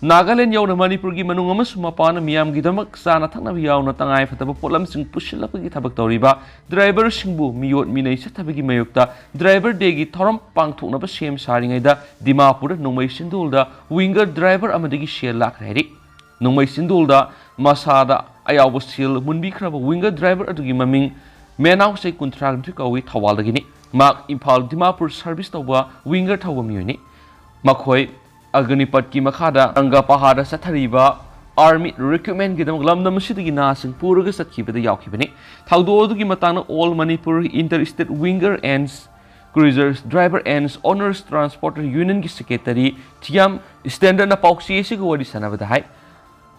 ꯅꯥꯒꯥꯂꯦꯟ ꯌꯥꯎꯅ ꯃꯅꯤꯄꯨꯔꯒꯤ ꯃꯅꯨꯡ ꯑꯃꯁꯨꯡ ꯃꯄꯥꯟꯗ ꯃꯤꯌꯥꯝꯒꯤꯗꯃꯛ ꯆꯥꯅ ꯊꯛꯅꯕ ꯌꯥꯎꯅ ꯇꯉꯥꯏ ꯐꯗꯕ ꯄꯣꯠꯂꯝꯁꯤꯡ ꯄꯨꯁꯤꯜꯂꯛꯄꯒꯤ ꯊꯕꯛ ꯇꯧꯔꯤꯕ ꯗ꯭ꯔꯥꯏꯚꯔꯁꯤꯡꯕꯨ ꯃꯤꯑꯣꯠ ꯃꯤꯅꯩ ꯆꯠꯊꯕꯒꯤ ꯃꯥꯌꯣꯛꯇ ꯗ꯭ꯔꯥꯏꯚꯔ ꯗꯦꯒꯤ ꯊꯧꯔꯝ ꯄꯥꯡꯊꯣꯛꯅꯕ ꯁꯦꯝ ꯁꯥꯔꯤꯉꯩꯗ ꯗꯤꯃꯥꯄꯨꯔꯗ ꯅꯣꯡꯃꯩ ꯆꯤꯟꯗꯣꯜꯗ ꯋꯤꯡꯒꯔ ꯗ꯭ꯔꯥꯏꯚꯔ ꯑꯃꯗꯒꯤ ꯁꯦꯜ ꯂꯥꯛꯈ꯭ꯔꯦ ꯍꯥꯏꯔꯤ꯫ ꯅꯣꯡꯃꯩ ꯆꯤꯟꯗꯣꯜꯗ ꯃꯁꯥꯗ ꯑꯌꯥꯎꯕ ꯁꯦꯜ ꯃꯨꯟꯕꯤꯈ꯭ꯔꯕ ꯋꯤꯡꯒꯔ ꯗ꯭ꯔꯥꯏꯚꯔ ꯑꯗꯨꯒꯤ ꯃꯃꯤꯡ ꯃꯦꯅꯥꯎ, ꯆꯍꯤ ꯀꯨꯟꯊ꯭ꯔꯥ ꯅꯤꯊꯣꯏ ꯀꯧꯏ, ꯊꯧꯕꯥꯜꯗꯒꯤꯅꯤ꯫ ꯃꯍꯥꯛ ꯏꯝꯐꯥꯜ ꯗꯤꯃꯥꯄꯨꯔ ꯁꯔꯚꯤꯁ ꯇꯧꯕ ꯋꯤꯡꯒꯔ ꯊꯧꯕ ꯃꯤꯑꯣꯏꯅꯤ꯫ ꯃꯈꯣꯏ ꯑꯒꯅꯤꯄꯠꯀꯤ ꯃꯈꯥꯗ ꯔꯪꯒꯥꯄꯥꯍꯥꯗ ꯆꯠꯊꯔꯤꯕ ꯑꯥꯔꯃꯤ ꯔꯤꯀ꯭ꯔꯨꯠꯃꯦꯟꯒꯤꯗꯃꯛ ꯂꯝꯗꯝ ꯑꯁꯤꯗꯒꯤ ꯅꯍꯥꯁꯤꯡ ꯄꯨꯔꯒ ꯆꯠꯈꯤꯕꯗ ꯌꯥꯎꯈꯤꯕꯅꯤ꯫ ꯊꯧꯗꯣꯛ ꯑꯗꯨꯒꯤ ꯃꯇꯥꯡꯗ All Manipur Inter State Winger and Cruisers Driver and Owners Transporter Union ꯒꯤ ꯁꯦꯀ꯭ꯔꯦꯇꯔꯤ ꯊꯤꯌꯥꯝ ꯁ꯭ꯇꯦꯟꯗꯔꯅ ꯄꯥꯎꯆꯦ ꯑꯁꯤꯒ ꯋꯥꯔꯤ ꯁꯥꯟꯅꯕꯗ ꯍꯥꯏ,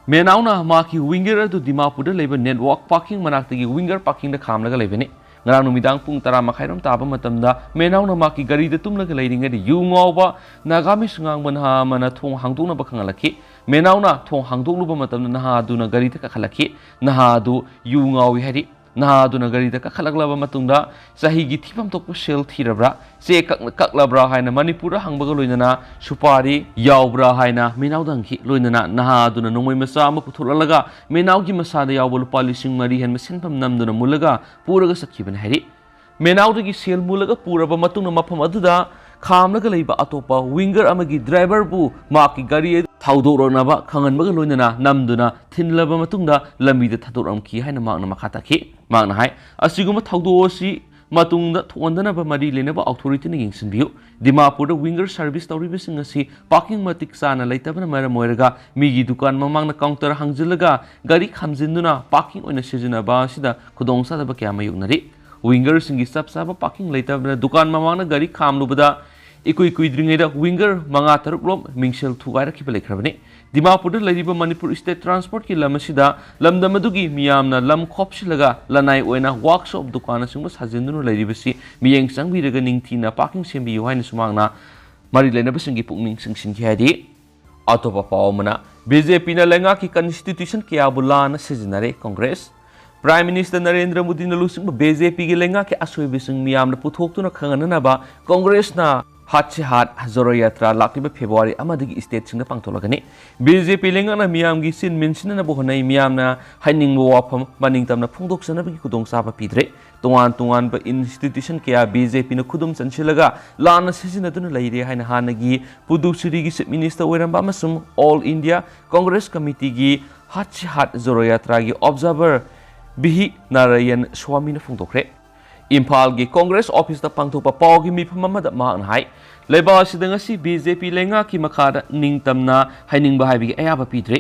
ꯃꯦꯅꯥꯎꯅ ꯃꯍꯥꯛꯀꯤ ꯋꯤꯡꯒꯔ ꯑꯗꯨ ꯗꯤꯃꯥꯄꯨꯔꯗ ꯂꯩꯕ ꯅꯦꯠꯋꯥꯔꯛ ꯄꯥꯔꯀꯤꯡ ꯃꯅꯥꯛꯇꯒꯤ ꯋꯤꯡꯒꯔ ꯄꯥꯔꯀꯤꯡꯗ ꯈꯥꯝꯂꯒ ꯂꯩꯕꯅꯤ꯫ ꯉꯔꯥꯡ ꯅꯨꯃꯤꯗꯥꯡ ꯄꯨꯡ ꯇꯔꯥ ꯃꯈꯥꯏꯔꯣꯝ ꯇꯥꯕ ꯃꯇꯝꯗ ꯃꯦꯅꯥꯎꯅ ꯃꯍꯥꯛꯀꯤ ꯒꯥꯔꯤꯗ ꯇꯨꯝꯂꯒ ꯂꯩꯔꯤꯉꯩꯗ ꯌꯨ ꯉꯥꯎꯕ ꯅꯥꯒꯥꯃꯤꯁ ꯉꯥꯡꯕ ꯅꯍꯥ ꯑꯃꯅ ꯊꯣꯡ ꯍꯥꯡꯗꯣꯛꯅꯕ ꯈꯪꯍꯜꯂꯛꯈꯤ꯫ ꯃꯦꯅꯥꯎꯅ ꯊꯣꯡ ꯍꯥꯡꯗꯣꯛꯂꯨꯕ ꯃꯇꯝꯗ ꯅꯍꯥ ꯑꯗꯨꯅ ꯒꯥꯔꯤꯗ ꯀꯥꯈꯠꯂꯛꯈꯤ꯫ ꯅꯍꯥ ꯑꯗꯨ ꯌꯨ ꯉꯥꯎꯏ ꯍꯥꯏꯔꯤ꯫ ꯅꯍꯥ ꯑꯗꯨꯅ ꯒꯥꯔꯤꯗ ꯀꯥꯈꯠꯂꯛꯂꯕ ꯃꯇꯨꯡꯗ ꯆꯍꯤꯒꯤ ꯊꯤꯐꯝ ꯊꯣꯛꯄ ꯁꯦꯜ ꯊꯤꯔꯕ꯭ꯔꯥ, ꯆꯦ ꯀꯛ-, ꯀꯛꯂꯕ꯭ꯔꯥ ꯍꯥꯏꯅ ꯃꯅꯤꯄꯨꯔꯗ ꯍꯪꯕꯒ ꯂꯣꯏꯅꯅ ꯁꯨꯄꯥꯔꯤ ꯌꯥꯎꯕ꯭ꯔꯥ ꯍꯥꯏꯅ ꯃꯦꯅꯥꯎꯗ ꯍꯪꯈꯤ꯫ ꯂꯣꯏꯅꯅ ꯅꯍꯥ ꯑꯗꯨꯅ ꯅꯣꯡꯃꯩ ꯃꯆꯥ ꯑꯃ ꯄꯨꯊꯣꯛꯂꯛꯂꯒ ꯃꯦꯅꯥꯎꯒꯤ ꯃꯁꯥꯗ ꯌꯥꯎꯕ ꯂꯨꯄꯥ ꯂꯤꯁꯤꯡ ꯃꯔꯤ ꯍꯦꯟꯕ ꯁꯦꯟꯐꯝ ꯅꯝꯗꯨꯅ ꯃꯨꯜꯂꯒ ꯄꯨꯔꯒ ꯆꯠꯈꯤꯕꯅꯤ ꯍꯥꯏꯔꯤ꯫ ꯃꯦꯅꯥꯎꯗꯒꯤ ꯁꯦꯜ ꯃꯨꯜꯂꯒ ꯄꯨꯔꯕ ꯃꯇꯨꯡꯗ ꯃꯐꯝ ꯑꯗꯨꯗ ꯈꯥꯝꯂꯒ ꯂꯩꯕ ꯑꯇꯣꯞꯄ ꯋꯤꯡꯒꯔ ꯑꯃꯒꯤ ꯗ꯭ꯔꯥꯏꯚꯔꯕꯨ ꯃꯍꯥꯛꯀꯤ ꯒꯥꯔꯤ ꯑꯗꯨ ꯊꯧꯗꯣꯛꯂꯛꯅꯕ ꯈꯪꯍꯟꯕꯒ ꯂꯣꯏꯅꯅ ꯅꯝꯗꯨꯅ ꯊꯤꯜꯂꯕ ꯃꯇꯨꯡꯗ ꯂꯝꯕꯤꯗ ꯊꯥꯗꯣꯛꯂꯝꯈꯤ ꯍꯥꯏꯅ ꯃꯍꯥꯛꯅ ꯃꯈꯥ ꯇꯥꯈꯤ꯫ ꯃꯍꯥꯛꯅ ꯍꯥꯏ, ꯑꯁꯤꯒꯨꯝꯕ ꯊꯧꯗꯣꯛ ꯑꯁꯤ ꯃꯇꯨꯡꯗ ꯊꯣꯛꯍꯟꯗꯅꯕ ꯃꯔꯤ ꯂꯩꯅꯕ ꯑꯣꯊꯣꯔꯤꯇꯤꯅ ꯌꯦꯡꯁꯤꯟꯕꯤꯌꯨ꯫ ꯗꯤꯃꯥꯄꯨꯔꯗ ꯋꯤꯡꯒꯔ ꯁꯔꯚꯤꯁ ꯇꯧꯔꯤꯕꯁꯤꯡ ꯑꯁꯤ ꯄꯥꯔꯀꯤꯡ ꯃꯇꯤꯛ ꯆꯥꯅ ꯂꯩꯇꯕꯅ ꯃꯔꯝ ꯑꯣꯏꯔꯒ ꯃꯤꯒꯤ ꯗꯨꯀꯥꯟ ꯃꯃꯥꯡꯗ ꯀꯥꯎꯟꯇꯔ ꯍꯥꯡꯖꯤꯜꯂꯒ ꯒꯥꯔꯤ ꯈꯥꯝꯖꯤꯟꯗꯨꯅ ꯄꯥꯔꯀꯤꯡ ꯑꯣꯏꯅ ꯁꯤꯖꯤꯟꯅꯕ ꯑꯁꯤꯗ ꯈꯨꯗꯣꯡꯆꯥꯗꯕ ꯀꯌꯥ ꯃꯥꯌꯣꯛꯅꯔꯤ꯫ ꯋꯤꯡꯒꯔꯁꯤꯡꯒꯤ ꯆꯞ ꯆꯥꯕ ꯄꯥꯔꯀꯤꯡ ꯂꯩꯇꯕꯅ ꯗꯨꯀꯥꯟ ꯃꯃꯥꯡꯗ ꯒꯥꯔꯤ ꯈꯥꯝꯂꯨꯕꯗ ꯏꯀꯨꯏ ꯀꯨꯏꯗ꯭ꯔꯤꯉꯩꯗ ꯋꯤꯡꯒꯔ ꯃꯉꯥ ꯇꯔꯨꯛ ꯂꯣꯝ ꯃꯤꯡꯁꯦꯜ ꯊꯨꯒꯥꯏꯔꯛꯈꯤꯕ ꯂꯩꯈ꯭ꯔꯕꯅꯤ꯫ ꯗꯤꯃꯥꯄꯨꯔꯗ ꯂꯩꯔꯤꯕ ꯃꯅꯤꯄꯨꯔ ꯁ꯭ꯇꯦꯠ ꯇ꯭ꯔꯥꯟꯁꯄꯣꯔꯠꯀꯤ ꯂꯝ ꯑꯁꯤꯗ ꯂꯝꯗꯝ ꯑꯗꯨꯒꯤ ꯃꯤꯌꯥꯝꯅ ꯂꯝ ꯈꯣꯞꯁꯤꯜꯂꯒ ꯂꯅꯥꯏ ꯑꯣꯏꯅ ꯋꯥꯔꯛꯁꯣꯞ, ꯗꯨꯀꯥꯟꯅꯆꯤꯡꯕ ꯁꯥꯖꯤꯟꯗꯨꯅ ꯂꯩꯔꯤꯕꯁꯤ ꯃꯤꯠꯌꯦꯡ ꯆꯪꯕꯤꯔꯒ ꯅꯤꯡꯊꯤꯅ ꯄꯥꯔꯀꯤꯡ ꯁꯦꯝꯕꯤꯌꯨ ꯍꯥꯏꯅꯁꯨ ꯃꯍꯥꯛꯅ ꯃꯔꯤ ꯂꯩꯅꯕꯁꯤꯡꯒꯤ ꯄꯨꯛꯅꯤꯡ ꯆꯤꯡꯁꯤꯟꯈꯤ ꯍꯥꯏꯗꯤ꯫ ꯑꯇꯣꯞꯄ ꯄꯥꯎ ꯑꯃꯅ, ꯕꯤ ꯖꯦ ꯄꯤꯅ ꯂꯩꯉꯥꯛꯀꯤ ꯀꯟꯁꯇꯤꯇ꯭ꯌꯨꯁꯟ ꯀꯌꯥꯕꯨ ꯂꯥꯟꯅ ꯁꯤꯖꯤꯟꯅꯔꯦ ꯀꯪꯒ꯭ꯔꯦꯁ꯫ ꯄ꯭ꯔꯥꯏꯝ ꯃꯤꯅꯤꯁꯇꯔ ꯅꯔꯦꯟꯗ꯭ꯔ ꯃꯣꯗꯤꯅ ꯂꯨꯆꯤꯡꯕ ꯕꯤ ꯖꯦ ꯄꯤꯒꯤ ꯂꯩꯉꯥꯛꯀꯤ ꯑꯁꯣꯏꯕꯁꯤꯡ ꯃꯤꯌꯥꯝꯗ ꯄꯨꯊꯣꯛꯇꯨꯅ ꯈꯪꯍꯟꯅꯅꯕ ꯀꯪꯒ꯭ꯔꯦꯁꯅ ꯍꯥꯠ ꯁꯦ ꯍꯥꯠ ꯖꯣꯔꯣ ꯌꯥꯇ꯭ꯔꯥ ꯂꯥꯛꯂꯤꯕ ꯐꯦꯕ꯭ꯔꯨꯋꯥꯔꯤ ꯑꯃꯗꯒꯤ ꯁ꯭ꯇꯦꯠꯁꯤꯡꯗ ꯄꯥꯡꯊꯣꯛꯂꯒꯅꯤ꯫ ꯕꯤ ꯖꯦ ꯄꯤ ꯂꯩꯉꯥꯛꯅ ꯃꯤꯌꯥꯝꯒꯤ ꯆꯤꯟ ꯃꯤꯟꯁꯤꯟꯅꯅꯕ ꯍꯣꯠꯅꯩ꯫ ꯃꯤꯌꯥꯝꯅ ꯍꯥꯏꯅꯤꯡꯕ ꯋꯥꯐꯝ ꯃꯅꯤꯡ ꯇꯝꯅ ꯐꯣꯡꯗꯣꯛꯆꯅꯕꯒꯤ ꯈꯨꯗꯣꯡꯆꯥꯕ ꯄꯤꯗ꯭ꯔꯦ꯫ ꯇꯣꯉꯥꯟ ꯇꯣꯉꯥꯟꯕ ꯏꯟꯁꯇꯤꯇ꯭ꯌꯨꯁꯟ ꯀꯌꯥ ꯕꯤ ꯖꯦ ꯄꯤꯅ ꯈꯨꯗꯨꯝ ꯆꯟꯁꯤꯜꯂꯒ ꯂꯥꯟꯅ ꯁꯤꯖꯤꯟꯅꯗꯨꯅ ꯂꯩꯔꯦ ꯍꯥꯏꯅ ꯍꯥꯟꯅꯒꯤ ꯄꯨꯗꯨꯆꯦꯔꯤꯒꯤ ꯆꯤꯐ ꯃꯤꯅꯤꯁꯇꯔ ꯑꯣꯏꯔꯝꯕ ꯑꯃꯁꯨꯡ ꯑꯣꯜ ꯏꯟꯗꯤꯌꯥ ꯀꯪꯒ꯭ꯔꯦꯁ ꯀꯃꯤꯇꯤꯒꯤ ꯍꯥꯠ ꯁꯦ ꯍꯥꯠ ꯖꯣꯔꯣ ꯌꯥꯇ꯭ꯔꯥꯒꯤ ꯑꯣꯕꯖꯥꯔꯚꯔ ꯕꯤꯍꯤ ꯅꯥꯔꯥꯌꯟ ꯁ꯭ꯋꯥꯃꯤꯅ ꯐꯣꯡꯗꯣꯛꯈ꯭ꯔꯦ꯫ ꯏꯝꯐꯥꯜꯒꯤ ꯀꯪꯒ꯭ꯔꯦꯁ ꯑꯣꯐꯤꯁꯇ ꯄꯥꯡꯊꯣꯛꯄ ꯄꯥꯎꯒꯤ ꯃꯤꯐꯝ ꯑꯃꯗ ꯃꯍꯥꯛꯅ ꯍꯥꯏ, ꯂꯩꯕꯥꯛ ꯑꯁꯤꯗ ꯉꯁꯤ ꯕꯤ ꯖꯦ ꯄꯤ ꯂꯩꯉꯥꯛꯀꯤ ꯃꯈꯥꯗ ꯅꯤꯡꯇꯝꯅ ꯍꯥꯏꯅꯤꯡꯕ ꯍꯥꯏꯕꯒꯤ ꯑꯌꯥꯕ ꯄꯤꯗ꯭ꯔꯦ꯫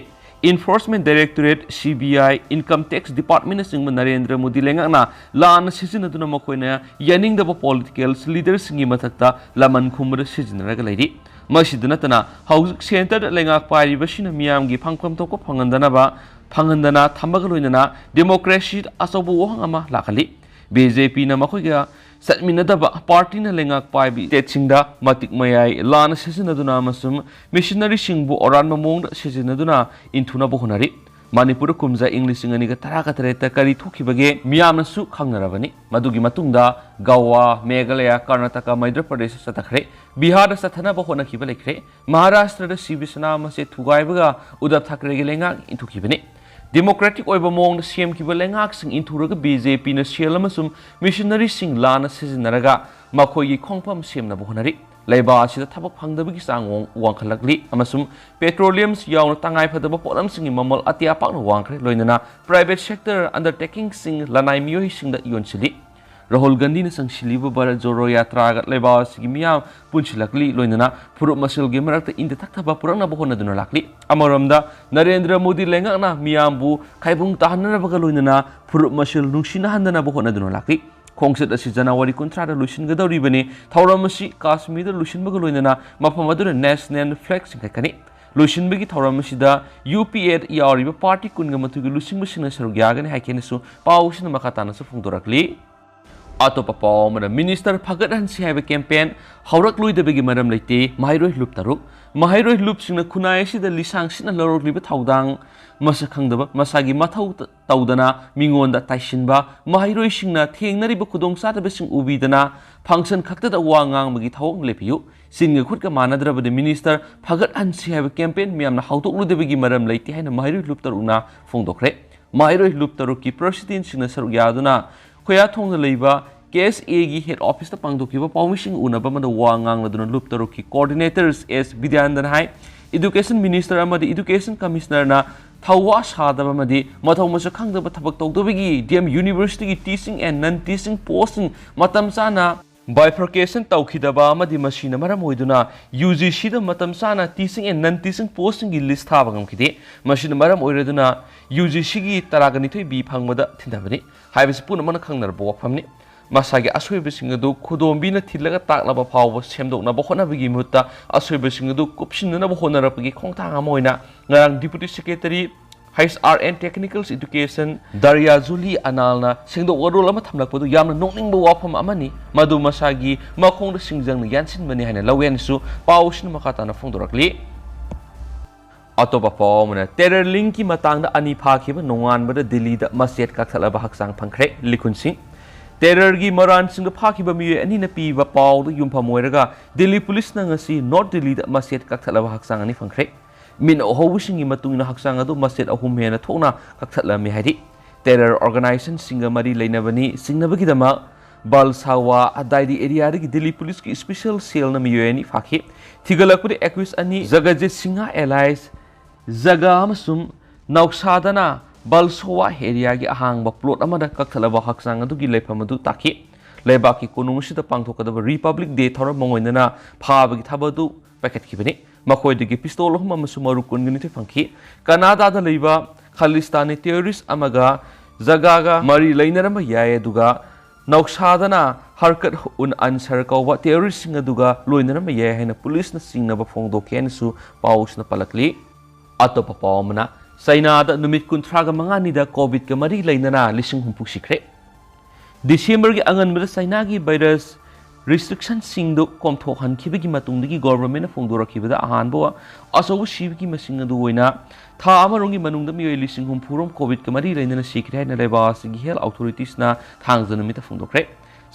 Enforcement Directorate, C B I, Income Tax Department ꯅꯆꯤꯡꯕ ꯅꯔꯦꯟꯗ꯭ꯔ ꯃꯣꯗꯤ ꯂꯩꯉꯥꯛꯅ ꯂꯥꯟꯅ ꯁꯤꯖꯤꯟꯅꯗꯨꯅ ꯃꯈꯣꯏꯅ ꯌꯥꯅꯤꯡꯗꯕ ꯄꯣꯂꯤꯇꯤꯀꯦꯜ ꯂꯤꯗꯔꯁꯤꯡꯒꯤ ꯃꯊꯛꯇ ꯂꯃꯟ ꯈꯨꯝꯕꯗ ꯁꯤꯖꯤꯟꯅꯔꯒ ꯂꯩꯔꯤ꯫ ꯃꯁꯤꯗ ꯅꯠꯇꯅ ꯍꯧꯖꯤꯛ ꯁꯦꯟꯇꯔꯗ ꯂꯩꯉꯥꯛ ꯄꯥꯏꯔꯤꯕꯁꯤꯅ ꯃꯤꯌꯥꯝꯒꯤ ꯐꯪꯐꯝ ꯊꯣꯛꯄ ꯐꯪꯍꯟꯗꯅꯕ, ꯐꯪꯍꯟꯗꯅ ꯊꯝꯕꯒ ꯂꯣꯏꯅꯅ ꯗꯦꯃꯣꯀ꯭ꯔꯦꯁꯤꯗ ꯑꯆꯧꯕ ꯋꯥꯍꯪ ꯑꯃ ꯂꯥꯛꯍꯜꯂꯤ꯫ ꯕꯤ ꯖꯦ ꯄꯤꯅ ꯃꯈꯣꯏꯒ ꯆꯠꯃꯤꯟꯅꯗꯕ ꯄꯥꯔꯇꯤꯅ ꯂꯩꯉꯥꯛ ꯄꯥꯏꯕ ꯁ꯭ꯇꯦꯠꯁꯤꯡꯗ ꯃꯇꯤꯛ ꯃꯌꯥꯏ ꯂꯥꯟꯅ ꯁꯤꯖꯤꯟꯅꯗꯨꯅ ꯑꯃꯁꯨꯡ ꯃꯤꯁꯅꯔꯤꯁꯤꯡꯕꯨ ꯑꯔꯥꯟꯕ ꯃꯑꯣꯡꯗ ꯁꯤꯖꯤꯟꯅꯗꯨꯅ ꯏꯟꯊꯨꯅꯕ ꯍꯣꯠꯅꯔꯤ꯫ ꯃꯅꯤꯄꯨꯔꯗ ꯀꯨꯝꯖꯥ ꯏꯪ ꯂꯤꯁꯤꯡ ꯑꯅꯤꯒ ꯇꯔꯥꯒ ꯇꯔꯦꯠꯇ ꯀꯔꯤ ꯊꯣꯛꯈꯤꯕꯒꯦ ꯃꯤꯌꯥꯝꯅꯁꯨ ꯈꯪꯅꯔꯕꯅꯤ꯫ ꯃꯗꯨꯒꯤ ꯃꯇꯨꯡꯗ ꯒꯋꯥ, ꯃꯦꯘꯥꯂꯌꯥ, ꯀꯔꯅꯥꯇꯀꯥ, ꯃꯩꯙ꯭ꯔ ꯄ꯭ꯔꯗꯦꯁꯇ ꯆꯠꯊꯈ꯭ꯔꯦ꯫ ꯕꯤꯍꯥꯔꯗ ꯆꯠꯊꯅꯕ ꯍꯣꯠꯅꯈꯤꯕ ꯂꯩꯈ꯭ꯔꯦ꯫ ꯃꯍꯥꯔꯥꯁꯇ꯭ꯔꯗ ꯁꯤꯕ ꯁꯅꯥ ꯑꯃꯁꯦ ꯊꯨꯒꯥꯏꯕꯒ ꯎꯗꯕ ꯊꯥꯀ꯭ꯔꯦꯒꯤ ꯂꯩꯉꯥꯛ ꯏꯟꯊꯨꯈꯤꯕꯅꯤ꯫ ꯗꯦꯃꯣꯀ꯭ꯔꯦꯇꯤꯛ ꯑꯣꯏꯕ ꯃꯑꯣꯡꯗ ꯁꯦꯝꯈꯤꯕ ꯂꯩꯉꯥꯛꯁꯤꯡ ꯏꯟꯊꯨꯔꯒ ꯕꯤ ꯖꯦ ꯄꯤꯅ ꯁꯦꯜ ꯑꯃꯁꯨꯡ ꯃꯤꯁꯅꯔꯤꯁꯤꯡ ꯂꯥꯟꯅ ꯁꯤꯖꯤꯟꯅꯔꯒ ꯃꯈꯣꯏꯒꯤ ꯈꯣꯡꯐꯝ ꯁꯦꯝꯅꯕ ꯍꯣꯠꯅꯔꯤ꯫ ꯂꯩꯕꯥꯛ ꯑꯁꯤꯗ ꯊꯕꯛ ꯐꯪꯗꯕꯒꯤ ꯆꯥꯡ ꯋꯥꯡ-, ꯋꯥꯡꯈꯠꯂꯛꯂꯤ ꯑꯃꯁꯨꯡ petroleum ꯌꯥꯎꯅ ꯇꯉꯥꯏ ꯐꯗꯕ ꯄꯣꯠꯂꯝꯁꯤꯡꯒꯤ ꯃꯃꯜ ꯑꯇꯤꯌꯥ ꯄꯥꯛꯅ ꯋꯥꯡꯈ꯭ꯔꯦ, ꯂꯣꯏꯅꯅ private sector undertakingꯁꯤꯡ ꯂꯅꯥꯏ ꯃꯤꯑꯣꯏꯁꯤꯡꯗ ꯌꯣꯟꯁꯤꯜꯂꯤ꯫ ꯔꯥꯍꯨꯜ ꯒꯥꯟꯙꯤꯅ ꯆꯪꯁꯤꯜꯂꯤꯕ ꯚꯥꯔꯠ ꯖꯣꯔꯣ ꯌꯥꯇ꯭ꯔꯥꯒ ꯂꯩꯕꯥꯛ ꯑꯁꯤꯒꯤ ꯃꯤꯌꯥꯝ ꯄꯨꯟꯁꯤꯜꯂꯛꯂꯤ, ꯂꯣꯏꯅꯅ ꯐꯨꯔꯨꯞ ꯃꯁꯦꯜꯒꯤ ꯃꯔꯛꯇ ꯏꯪꯗ ꯊꯛꯊꯕ ꯄꯨꯔꯛꯅꯕ ꯍꯣꯠꯅꯗꯨꯅ ꯂꯥꯛꯂꯤ꯫ ꯑꯃꯔꯣꯝꯗ, ꯅꯔꯦꯟꯗ꯭ꯔ ꯃꯣꯗꯤ ꯂꯩꯉꯥꯛꯅ ꯃꯤꯌꯥꯝꯕꯨ ꯈꯥꯏꯕꯨꯡ ꯇꯥꯍꯟꯅꯅꯕꯒ ꯂꯣꯏꯅꯅ ꯐꯨꯔꯨꯞ ꯃꯁꯦꯜ ꯅꯨꯡꯁꯤꯅꯍꯟꯗꯅꯕ ꯍꯣꯠꯅꯗꯨꯅ ꯂꯥꯛꯂꯤ꯫ ꯈꯣꯡꯆꯠ ꯑꯁꯤ ꯖꯅꯋꯥꯔꯤ ꯀꯨꯟꯊ꯭ꯔꯥꯗ ꯂꯣꯏꯁꯤꯟꯒꯗꯧꯔꯤꯕꯅꯤ꯫ ꯊꯧꯔꯝ ꯑꯁꯤ ꯀꯥꯁꯃꯤꯔꯗ ꯂꯣꯏꯁꯤꯟꯕꯒ ꯂꯣꯏꯅꯅ ꯃꯐꯝ ꯑꯗꯨꯗ national flag ꯆꯤꯡꯈꯠꯀꯅꯤ꯫ ꯂꯣꯏꯁꯤꯟꯕꯒꯤ ꯊꯧꯔꯝ ꯑꯁꯤꯗ ꯌꯨ ꯄꯤ ꯑꯦꯗ ꯌꯥꯎꯔꯤꯕ ꯄꯥꯔꯇꯤ ꯀꯨꯟꯒ ꯃꯥꯊꯣꯏꯒꯤ ꯂꯨꯆꯤꯡꯕꯁꯤꯡꯅ ꯁꯔꯨꯛ ꯌꯥꯒꯅꯤ ꯍꯥꯏꯈꯤ ꯍꯥꯏꯅꯁꯨ ꯄꯥꯎꯁꯤꯅ ꯃꯈꯥ ꯇꯥꯅꯁꯨ ꯐꯣꯡꯗꯣꯔꯛꯂꯤ꯫ ꯑꯇꯣꯞꯄ ꯄꯥꯎ ꯑꯃꯅ, ꯃꯤꯅꯤꯁꯇꯔ ꯐꯒꯠꯍꯟꯁꯤ ꯍꯥꯏꯕ campaign ꯍꯧꯔꯛꯂꯣꯏꯗꯕꯒꯤ ꯃꯔꯝ ꯂꯩꯇꯦ, ꯃꯍꯩꯔꯣꯏ ꯂꯨꯞ ꯇꯔꯨꯛ꯫ ꯃꯍꯩꯔꯣꯏ ꯂꯨꯞꯁꯤꯡꯅ ꯈꯨꯟꯅꯥꯏ ꯑꯁꯤꯗ ꯂꯤꯁꯥꯡ ꯁꯤꯠꯅ ꯂꯧꯔꯛꯂꯤꯕ ꯊꯧꯗꯥꯡ ꯃꯁꯛ ꯈꯪꯗꯕ, ꯃꯁꯥꯒꯤ ꯃꯊꯧ ꯇ-, ꯇꯧꯗꯅ ꯃꯤꯉꯣꯟꯗ ꯇꯥꯏꯁꯤꯟꯕ, ꯃꯍꯩꯔꯣꯏꯁꯤꯡꯅ ꯊꯦꯡꯅꯔꯤꯕ ꯈꯨꯗꯣꯡꯆꯥꯗꯕꯁꯤꯡ ꯎꯕꯤꯗꯅ function ꯈꯛꯇꯗ ꯋꯥ ꯉꯥꯡꯕꯒꯤ ꯊꯧꯑꯣꯡ ꯂꯦꯞꯄꯤꯌꯨ꯫ ꯆꯤꯟꯒ ꯈꯨꯠꯀ ꯃꯥꯟꯅꯗ꯭ꯔꯕꯗꯤ ꯃꯤꯅꯤꯁꯇꯔ ꯐꯒꯠꯍꯟꯁꯤ ꯍꯥꯏꯕ campaign ꯃꯌꯥꯝꯅ ꯍꯧꯗꯣꯛꯂꯨꯗꯕꯒꯤ ꯃꯔꯝ ꯂꯩꯇꯦ ꯍꯥꯏꯅ ꯃꯍꯩꯔꯣꯏ ꯂꯨꯞ ꯇꯔꯨꯛꯅ ꯐꯣꯡꯗꯣꯛꯈ꯭ꯔꯦ꯫ ꯃꯍꯩꯔꯣꯏ ꯂꯨꯞ ꯇꯔꯨꯛꯀꯤ presidentꯁꯤꯡꯅ ꯁꯔꯨꯛ ꯌꯥꯗꯨꯅ ꯈꯣꯌꯥꯊꯣꯡꯗ ꯂꯩꯕ ꯀꯦ ꯑꯦꯁ ꯑꯦꯒꯤ head officeꯇ ꯄꯥꯡꯊꯣꯛꯈꯤꯕ ꯄꯥꯎꯃꯤꯁꯤꯡ ꯎꯅꯕ ꯑꯃꯗ ꯋꯥ ꯉꯥꯡꯂꯗꯨꯅ ꯂꯨꯞ ꯇꯔꯨꯛꯀꯤ coordinators ꯑꯦꯁ ꯕꯤꯗ꯭ꯌꯥꯅꯟꯗꯟ ꯍꯥꯏ, education ministerꯅ education commissionerꯅ ꯊꯧꯋꯥ ꯁꯥꯗꯕ ꯑꯃꯗꯤ ꯃꯊꯧ ꯃꯁꯛ ꯈꯪꯗꯕ ꯊꯕꯛ ꯇꯧꯗꯕꯒꯤ D M Universityꯒꯤ teaching and non teaching postꯁꯤꯡ ꯃꯇꯝ ꯆꯥꯅ bifurcation ꯇꯧꯈꯤꯗꯕ ꯑꯃꯗꯤ ꯃꯁꯤꯅ ꯃꯔꯝ ꯑꯣꯏꯗꯨꯅ ꯌꯨ ꯖꯤ ꯁꯤꯗ ꯃꯇꯝ ꯆꯥꯅ teaching and non teaching postꯁꯤꯡꯒꯤ list ꯊꯥꯕ ꯉꯝꯈꯤꯗꯦ꯫ ꯃꯁꯤꯅ ꯃꯔꯝ ꯑꯣꯏꯔꯗꯨꯅ ꯌꯨ ꯖꯤ ꯁꯤꯒꯤ ꯇꯔꯥꯒ ꯅꯤꯊꯣꯏ B ꯐꯪꯕꯗ ꯊꯤꯟꯊꯕꯅꯤ꯫ ꯍꯥꯏꯕꯁꯤ ꯄꯨꯝꯅꯃꯛꯅ ꯈꯪꯅꯔꯕ ꯋꯥꯐꯝꯅꯤ꯫ ꯃꯁꯥꯒꯤ ꯑꯁꯣꯏꯕꯁꯤꯡ ꯑꯗꯨ ꯈꯨꯗꯣꯝꯕꯤꯅ ꯊꯤꯜꯂꯒ ꯇꯥꯛꯂꯕ ꯐꯥꯎꯕ ꯁꯦꯝꯗꯣꯛꯅꯕ ꯍꯣꯠꯅꯕꯒꯤ ꯃꯍꯨꯠꯇ ꯑꯁꯣꯏꯕꯁꯤꯡ ꯑꯗꯨ ꯀꯨꯞꯁꯤꯟꯅꯅꯕ ꯍꯣꯠꯅꯔꯛꯄꯒꯤ ꯈꯣꯡꯊꯥꯡ ꯑꯃ ꯑꯣꯏꯅ ꯉꯔꯥꯡ Deputy Secretary H R and Technical Education ꯗꯥꯔꯤꯌꯥ ꯖꯨꯂꯤ ꯑꯅꯥꯜꯅ ꯁꯦꯡꯗꯣꯛ ꯋꯥꯔꯣꯜ ꯑꯃ ꯊꯝꯂꯛꯄꯗꯨ ꯌꯥꯝꯅ ꯅꯣꯛꯅꯤꯡꯕ ꯋꯥꯐꯝ ꯑꯃꯅꯤ꯫ ꯃꯗꯨ ꯃꯁꯥꯒꯤ ꯃꯈꯣꯡꯗ ꯁꯤꯡꯖꯪꯅ ꯌꯥꯟꯁꯤꯟꯕꯅꯤ ꯍꯥꯏꯅ ꯂꯧꯋꯦ ꯍꯥꯏꯅꯁꯨ ꯄꯥꯎꯁꯤꯅ ꯃꯈꯥ ꯇꯥꯅ ꯐꯣꯡꯗꯣꯔꯛꯂꯤ꯫ ꯑꯇꯣꯞꯄ ꯄꯥꯎ ꯑꯃꯅ, terror linkꯀꯤ ꯃꯇꯥꯡꯗ ꯑꯅꯤ ꯐꯥꯈꯤꯕ ꯅꯣꯡꯉꯥꯟꯕꯗ ꯗꯤꯜꯂꯤꯗ ꯃꯆꯦꯠ ꯀꯛꯊꯠꯂꯕ ꯍꯛꯆꯥꯡ ꯐꯪꯈ꯭ꯔꯦ꯫ ꯂꯤꯈꯨꯟꯁꯤꯡ꯫ Terrorꯒꯤ ꯃꯔꯥꯟꯁꯤꯡꯗ ꯐꯥꯈꯤꯕ ꯃꯤꯑꯣꯏ ꯑꯅꯤꯅ ꯄꯤꯕ ꯄꯥꯎꯗ ꯌꯨꯝꯐꯝ ꯑꯣꯏꯔꯒ ꯗꯤꯜꯂꯤ ꯄꯨꯂꯤꯁꯅ ꯉꯁꯤ North ꯗꯤꯜꯂꯤꯗ ꯃꯆꯦꯠ ꯀꯛꯊꯠꯂꯕ ꯍꯛꯆꯥꯡ ꯑꯅꯤ ꯐꯪꯈ꯭ꯔꯦ꯫ ꯃꯤꯠꯅ ꯎꯍꯧꯕꯁꯤꯡꯒꯤ ꯃꯇꯨꯡ ꯏꯟꯅ ꯍꯛꯆꯥꯡ ꯑꯗꯨ ꯃꯆꯦꯠ ꯑꯍꯨꯝ ꯍꯦꯟꯅ ꯊꯣꯛꯅ ꯀꯛꯊꯠꯂꯝꯃꯤ ꯍꯥꯏꯔꯤ꯫ Terror organizationꯁꯤꯡꯒ ꯃꯔꯤ ꯂꯩꯅꯕꯅꯤ ꯆꯤꯡꯅꯕꯒꯤꯗꯃꯛ ꯕꯜꯁꯥꯋꯥ ꯑꯗꯥꯏꯗꯤ ꯑꯦꯔꯤꯌꯥꯗꯒꯤ ꯗꯤꯜꯂꯤ ꯄꯨꯂꯤꯁꯀꯤ ꯁ꯭ꯄꯦꯁꯦꯜ ꯁꯦꯜꯅ ꯃꯤꯑꯣꯏ ꯑꯅꯤ ꯐꯥꯈꯤ꯫ ꯊꯤꯒꯠꯂꯛꯄꯗ accused ꯑꯅꯤ ꯖꯒꯖꯤꯠ ꯁꯤꯡꯍ alias ꯖꯒꯥ ꯑꯃꯁꯨꯡ ꯅꯧꯁꯥꯗꯅ ꯕꯜꯁꯣꯋꯥ ꯑꯦꯔꯤꯌꯥꯒꯤ ꯑꯍꯥꯡꯕ ꯄ꯭ꯂꯣꯠ ꯑꯃꯗ ꯀꯛꯊꯠꯂꯕ ꯍꯛꯆꯥꯡ ꯑꯗꯨꯒꯤ ꯂꯩꯐꯝ ꯑꯗꯨ ꯇꯥꯛꯈꯤ꯫ ꯂꯩꯕꯥꯛꯀꯤ ꯀꯣꯅꯨꯡ ꯑꯁꯤꯗ ꯄꯥꯡꯊꯣꯛꯀꯗꯕ ꯔꯤꯄꯕ꯭ꯂꯤꯛ ꯗꯦ ꯊꯧꯔꯝ ꯃꯥꯡꯑꯣꯏꯅꯅ ꯐꯥꯕꯒꯤ ꯊꯕꯛ ꯑꯗꯨ ꯄꯥꯏꯈꯠꯈꯤꯕꯅꯤ꯫ ꯃꯈꯣꯏꯗꯒꯤ ꯄꯤꯁꯇꯣꯜ ꯑꯍꯨꯝ ꯑꯃꯁꯨꯡ ꯃꯔꯨ ꯀꯨꯟꯒ ꯅꯤꯊꯣꯏ ꯐꯪꯈꯤ꯫ ꯀꯅꯥꯗꯥꯗ ꯂꯩꯕ ꯈꯥꯂꯤꯁꯇꯥꯅꯤ ꯇꯦꯔꯣꯔꯤꯁ ꯑꯃꯒ ꯖꯒꯥꯒ ꯃꯔꯤ ꯂꯩꯅꯔꯝꯕ ꯌꯥꯏ, ꯑꯗꯨꯒ ꯅꯧꯁꯥꯗꯅ ꯍꯔꯀꯠ ꯎꯟ ꯑꯟꯁꯔ ꯀꯧꯕ ꯇꯦꯔꯣꯔꯤꯁꯁꯤꯡ ꯑꯗꯨꯒ ꯂꯣꯏꯅꯔꯝꯕ ꯌꯥꯏ ꯍꯥꯏꯅ ꯄꯨꯂꯤꯁꯅ ꯆꯤꯡꯅꯕ ꯐꯣꯡꯗꯣꯛꯈꯤ ꯍꯥꯏꯅꯁꯨ ꯄꯥꯎꯁꯤꯅ ꯄꯜꯂꯛꯂꯤ꯫ ꯑꯇꯣꯞꯄ ꯄꯥꯎ ꯑꯃꯅ, ꯆꯩꯅꯥꯗ ꯅꯨꯃꯤꯠ ꯀꯨꯟꯊ꯭ꯔꯥꯒ ꯃꯉꯥꯅꯤꯗ ꯀꯣꯚꯤꯗꯀ ꯃꯔꯤ ꯂꯩꯅꯅ ꯂꯤꯁꯤꯡ ꯍꯨꯝꯐꯨ ꯁꯤꯈ꯭ꯔꯦ꯫ ꯗꯤꯁꯦꯝꯕꯔꯒꯤ ꯑꯉꯟꯕꯗ ꯆꯩꯅꯥꯒꯤ ꯚꯥꯏꯔꯁ ꯔꯤꯁꯇ꯭ꯔꯤꯛꯁꯟꯁꯤꯡꯗꯨ ꯀꯣꯝꯊꯣꯛꯍꯟꯈꯤꯕꯒꯤ ꯃꯇꯨꯡꯗꯒꯤ ꯒꯣꯚꯔꯟꯃꯦꯟꯠꯅ ꯐꯣꯡꯗꯣꯔꯛꯈꯤꯕꯗ ꯑꯍꯥꯟꯕ ꯑꯆꯧꯕ ꯁꯤꯕꯒꯤ ꯃꯁꯤꯡ ꯑꯗꯨ ꯑꯣꯏꯅ ꯊꯥ ꯑꯃꯔꯣꯝꯒꯤ ꯃꯅꯨꯡꯗ ꯃꯤꯑꯣꯏ ꯂꯤꯁꯤꯡ ꯍꯨꯝꯐꯨꯔꯣꯝ ꯀꯣꯚꯤꯗꯀ ꯃꯔꯤ ꯂꯩꯅꯅ ꯁꯤꯈ꯭ꯔꯦ ꯍꯥꯏꯅ ꯂꯩꯕꯥꯛ ꯑꯁꯤꯒꯤ ꯍꯦꯜꯊ ꯑꯣꯊꯣꯔꯤꯇꯤꯁꯅ ꯊꯥꯡꯖ ꯅꯨꯃꯤꯠꯇ ꯐꯣꯡꯗꯣꯛꯈ꯭ꯔꯦ꯫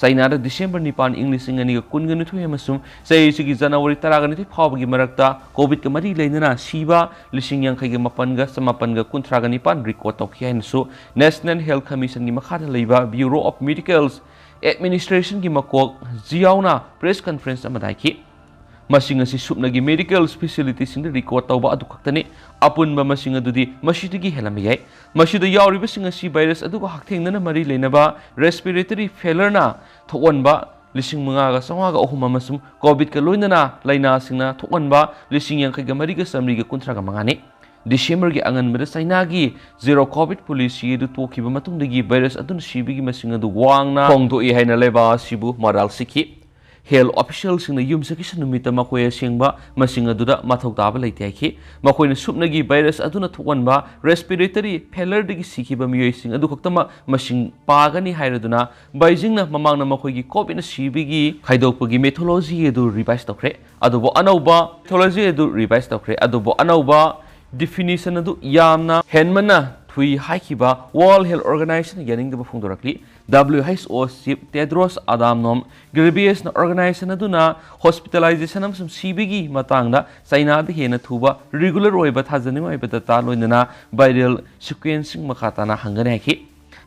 ꯆꯩꯅꯥꯗ ꯗꯤꯁꯦꯝꯕꯔ ꯅꯤꯄꯥꯟ, ꯏꯪ ꯂꯤꯁꯤꯡ ꯑꯅꯤꯒ ꯀꯨꯟꯒ ꯅꯤꯊꯣꯏ ꯑꯃꯁꯨꯡ ꯆꯍꯤ ꯑꯁꯤꯒꯤ ꯖꯅꯋꯥꯔꯤ ꯇꯔꯥꯒ ꯅꯤꯊꯣꯏ ꯐꯥꯎꯕꯒꯤ ꯃꯔꯛꯇ ꯀꯣꯚꯤꯗꯀ ꯃꯔꯤ ꯂꯩꯅꯅ ꯁꯤꯕ ꯂꯤꯁꯤꯡ ꯌꯥꯡꯈꯩꯒ ꯃꯥꯄꯟꯒ ꯆꯃꯥꯄꯟꯒ ꯀꯨꯟꯊ꯭ꯔꯥꯒ ꯅꯤꯄꯥꯟ ꯔꯦꯀꯣꯔꯗ ꯇꯧꯈꯤ ꯍꯥꯏꯅꯁꯨ ꯅꯦꯁꯅꯦꯜ ꯍꯦꯜꯊ ꯀꯃꯤꯁꯟꯒꯤ ꯃꯈꯥꯗ ꯂꯩꯕ ꯕ꯭ꯌꯨꯔꯣ ꯑꯣꯐ ꯃꯦꯗꯤꯀꯦꯜ ꯑꯦꯗꯃꯤꯅꯤꯁꯇ꯭ꯔꯦꯁꯟꯒꯤ ꯃꯀꯣꯛ ꯖꯤꯌꯥꯎꯅ ꯄ꯭ꯔꯦꯁ ꯀꯟꯐꯔꯦꯟꯁ ꯑꯃꯗ ꯍꯥꯏꯈꯤ꯫ ꯃꯁꯤꯡ ꯑꯁꯤ ꯁꯨꯞꯅꯒꯤ ꯃꯦꯗꯤꯀꯦꯜ ꯐꯦꯁꯤꯂꯤꯇꯤꯁꯤꯡꯗ ꯔꯦꯀꯣꯔꯗ ꯇꯧꯕ ꯑꯗꯨ ꯈꯛꯇꯅꯤ꯫ ꯑꯄꯨꯟꯕ ꯃꯁꯤꯡ ꯑꯗꯨꯗꯤ ꯃꯁꯤꯗꯒꯤ ꯍꯦꯜꯂꯝꯕ ꯌꯥꯏ꯫ ꯃꯁꯤꯗ ꯌꯥꯎꯔꯤꯕꯁꯤꯡ ꯑꯁꯤ ꯚꯥꯏꯔꯁ ꯑꯗꯨꯒ ꯍꯛꯊꯦꯡꯅꯅ ꯃꯔꯤ ꯂꯩꯅꯕ ꯔꯦꯁꯄꯤꯔꯦꯇꯔꯤ ꯐꯦꯂꯔꯅ ꯊꯣꯛꯍꯟꯕ ꯂꯤꯁꯤꯡ ꯃꯉꯥꯒ ꯆꯥꯝꯃꯉꯥꯒ ꯑꯍꯨꯝ ꯑꯃꯁꯨꯡ ꯀꯣꯚꯤꯗꯀ ꯂꯣꯏꯅꯅ ꯂꯥꯏꯅꯥꯁꯤꯡꯅ ꯊꯣꯛꯍꯟꯕ ꯂꯤꯁꯤꯡ ꯌꯥꯡꯈꯩꯒ ꯃꯔꯤꯒ ꯆꯥꯝꯃꯔꯤꯒ ꯀꯨꯟꯊ꯭ꯔꯥꯒ ꯃꯉꯥꯅꯤ꯫ ꯗꯤꯁꯦꯝꯕꯔꯒꯤ ꯑꯉꯟꯕꯗ ꯆꯩꯅꯥꯒꯤ ꯖꯦꯔꯣ ꯀꯣꯚꯤꯗ ꯄꯣꯂꯤꯁꯤ ꯑꯗꯨ ꯇꯣꯛꯈꯤꯕ ꯃꯇꯨꯡꯗꯒꯤ ꯚꯥꯏꯔꯁ ꯑꯗꯨꯅ ꯁꯤꯕꯒꯤ ꯃꯁꯤꯡ ꯑꯗꯨ ꯋꯥꯡꯅ ꯍꯣꯡꯗꯣꯛꯏ ꯍꯥꯏꯅ ꯂꯩꯕꯥꯛ ꯑꯁꯤꯕꯨ ꯃꯔꯥꯜ ꯁꯤꯈꯤ꯫ ꯍꯦꯜꯊ ꯑꯣꯐꯤꯁꯤꯌꯦꯜꯁꯤꯡꯅ ꯌꯨꯝꯁꯀꯩꯁ ꯅꯨꯃꯤꯠꯇ ꯃꯈꯣꯏ ꯑꯁꯦꯡꯕ ꯃꯁꯤꯡ ꯑꯗꯨꯗ ꯃꯊꯧ ꯇꯥꯕ ꯂꯩꯇꯦ ꯍꯥꯏꯈꯤ꯫ ꯃꯈꯣꯏꯅ ꯁꯨꯞꯅꯒꯤ ꯚꯥꯏꯔꯁ ꯑꯗꯨꯅ ꯊꯣꯛꯍꯟꯕ ꯔꯦꯁꯄꯤꯔꯦꯇꯔꯤ ꯐꯦꯂꯔꯗꯒꯤ ꯁꯤꯈꯤꯕ ꯃꯤꯑꯣꯏꯁꯤꯡ ꯑꯗꯨ ꯈꯛꯇꯃꯛ ꯃꯁꯤꯡ ꯄꯥꯒꯅꯤ ꯍꯥꯏꯔꯗꯨꯅ ꯕꯩꯖꯤꯡꯅ ꯃꯃꯥꯡꯗ ꯃꯈꯣꯏꯒꯤ ꯀꯣꯚꯤꯗꯅ ꯁꯤꯕꯒꯤ ꯈꯥꯏꯗꯣꯛꯄꯒꯤ ꯃꯦꯊꯣꯂꯣꯖꯤ ꯑꯗꯨ ꯔꯤꯚꯥꯏꯁ ꯇꯧꯈ꯭ꯔꯦ꯫ ꯑꯗꯨꯕꯨ ꯑꯅꯧꯕ ꯃꯦꯊꯣꯂꯣꯖꯤ ꯑꯗꯨ ꯔꯤꯚꯥꯏꯁ ꯇꯧꯈ꯭ꯔꯦ꯫ ꯑꯗꯨꯕꯨ ꯑꯅꯧꯕ ꯗꯤꯐꯤꯅꯤꯁꯟ ꯑꯗꯨ ꯌꯥꯝꯅ ꯍꯦꯟꯃꯟꯅ ꯊꯨꯏ ꯍꯥꯏꯈꯤꯕ ꯋꯥꯔꯜꯗ ꯍꯦꯜꯊ ꯑꯣꯔꯒꯅꯥꯏꯖꯦꯁꯟꯅ ꯌꯥꯅꯤꯡꯗꯕ ꯐꯣꯡꯗꯣꯔꯛꯂꯤ꯫ WHO Chief Tedros Adhanom Ghebreyesus ꯅ organization ꯑꯗꯨꯅ hospitalization ꯑꯃꯁꯨꯡ ꯁꯤꯕꯒꯤ ꯃꯇꯥꯡꯗ ꯆꯩꯅꯥꯗ ꯍꯦꯟꯅ ꯊꯨꯕ, regular ꯑꯣꯏꯕ, ꯊꯥꯖꯅꯤꯡꯉꯥꯏ ꯑꯣꯏꯕ data ꯂꯣꯏꯅꯅ viral sequencing ꯃꯈꯥ ꯇꯥꯅ ꯍꯪꯒꯅꯤ ꯍꯥꯏꯈꯤ꯫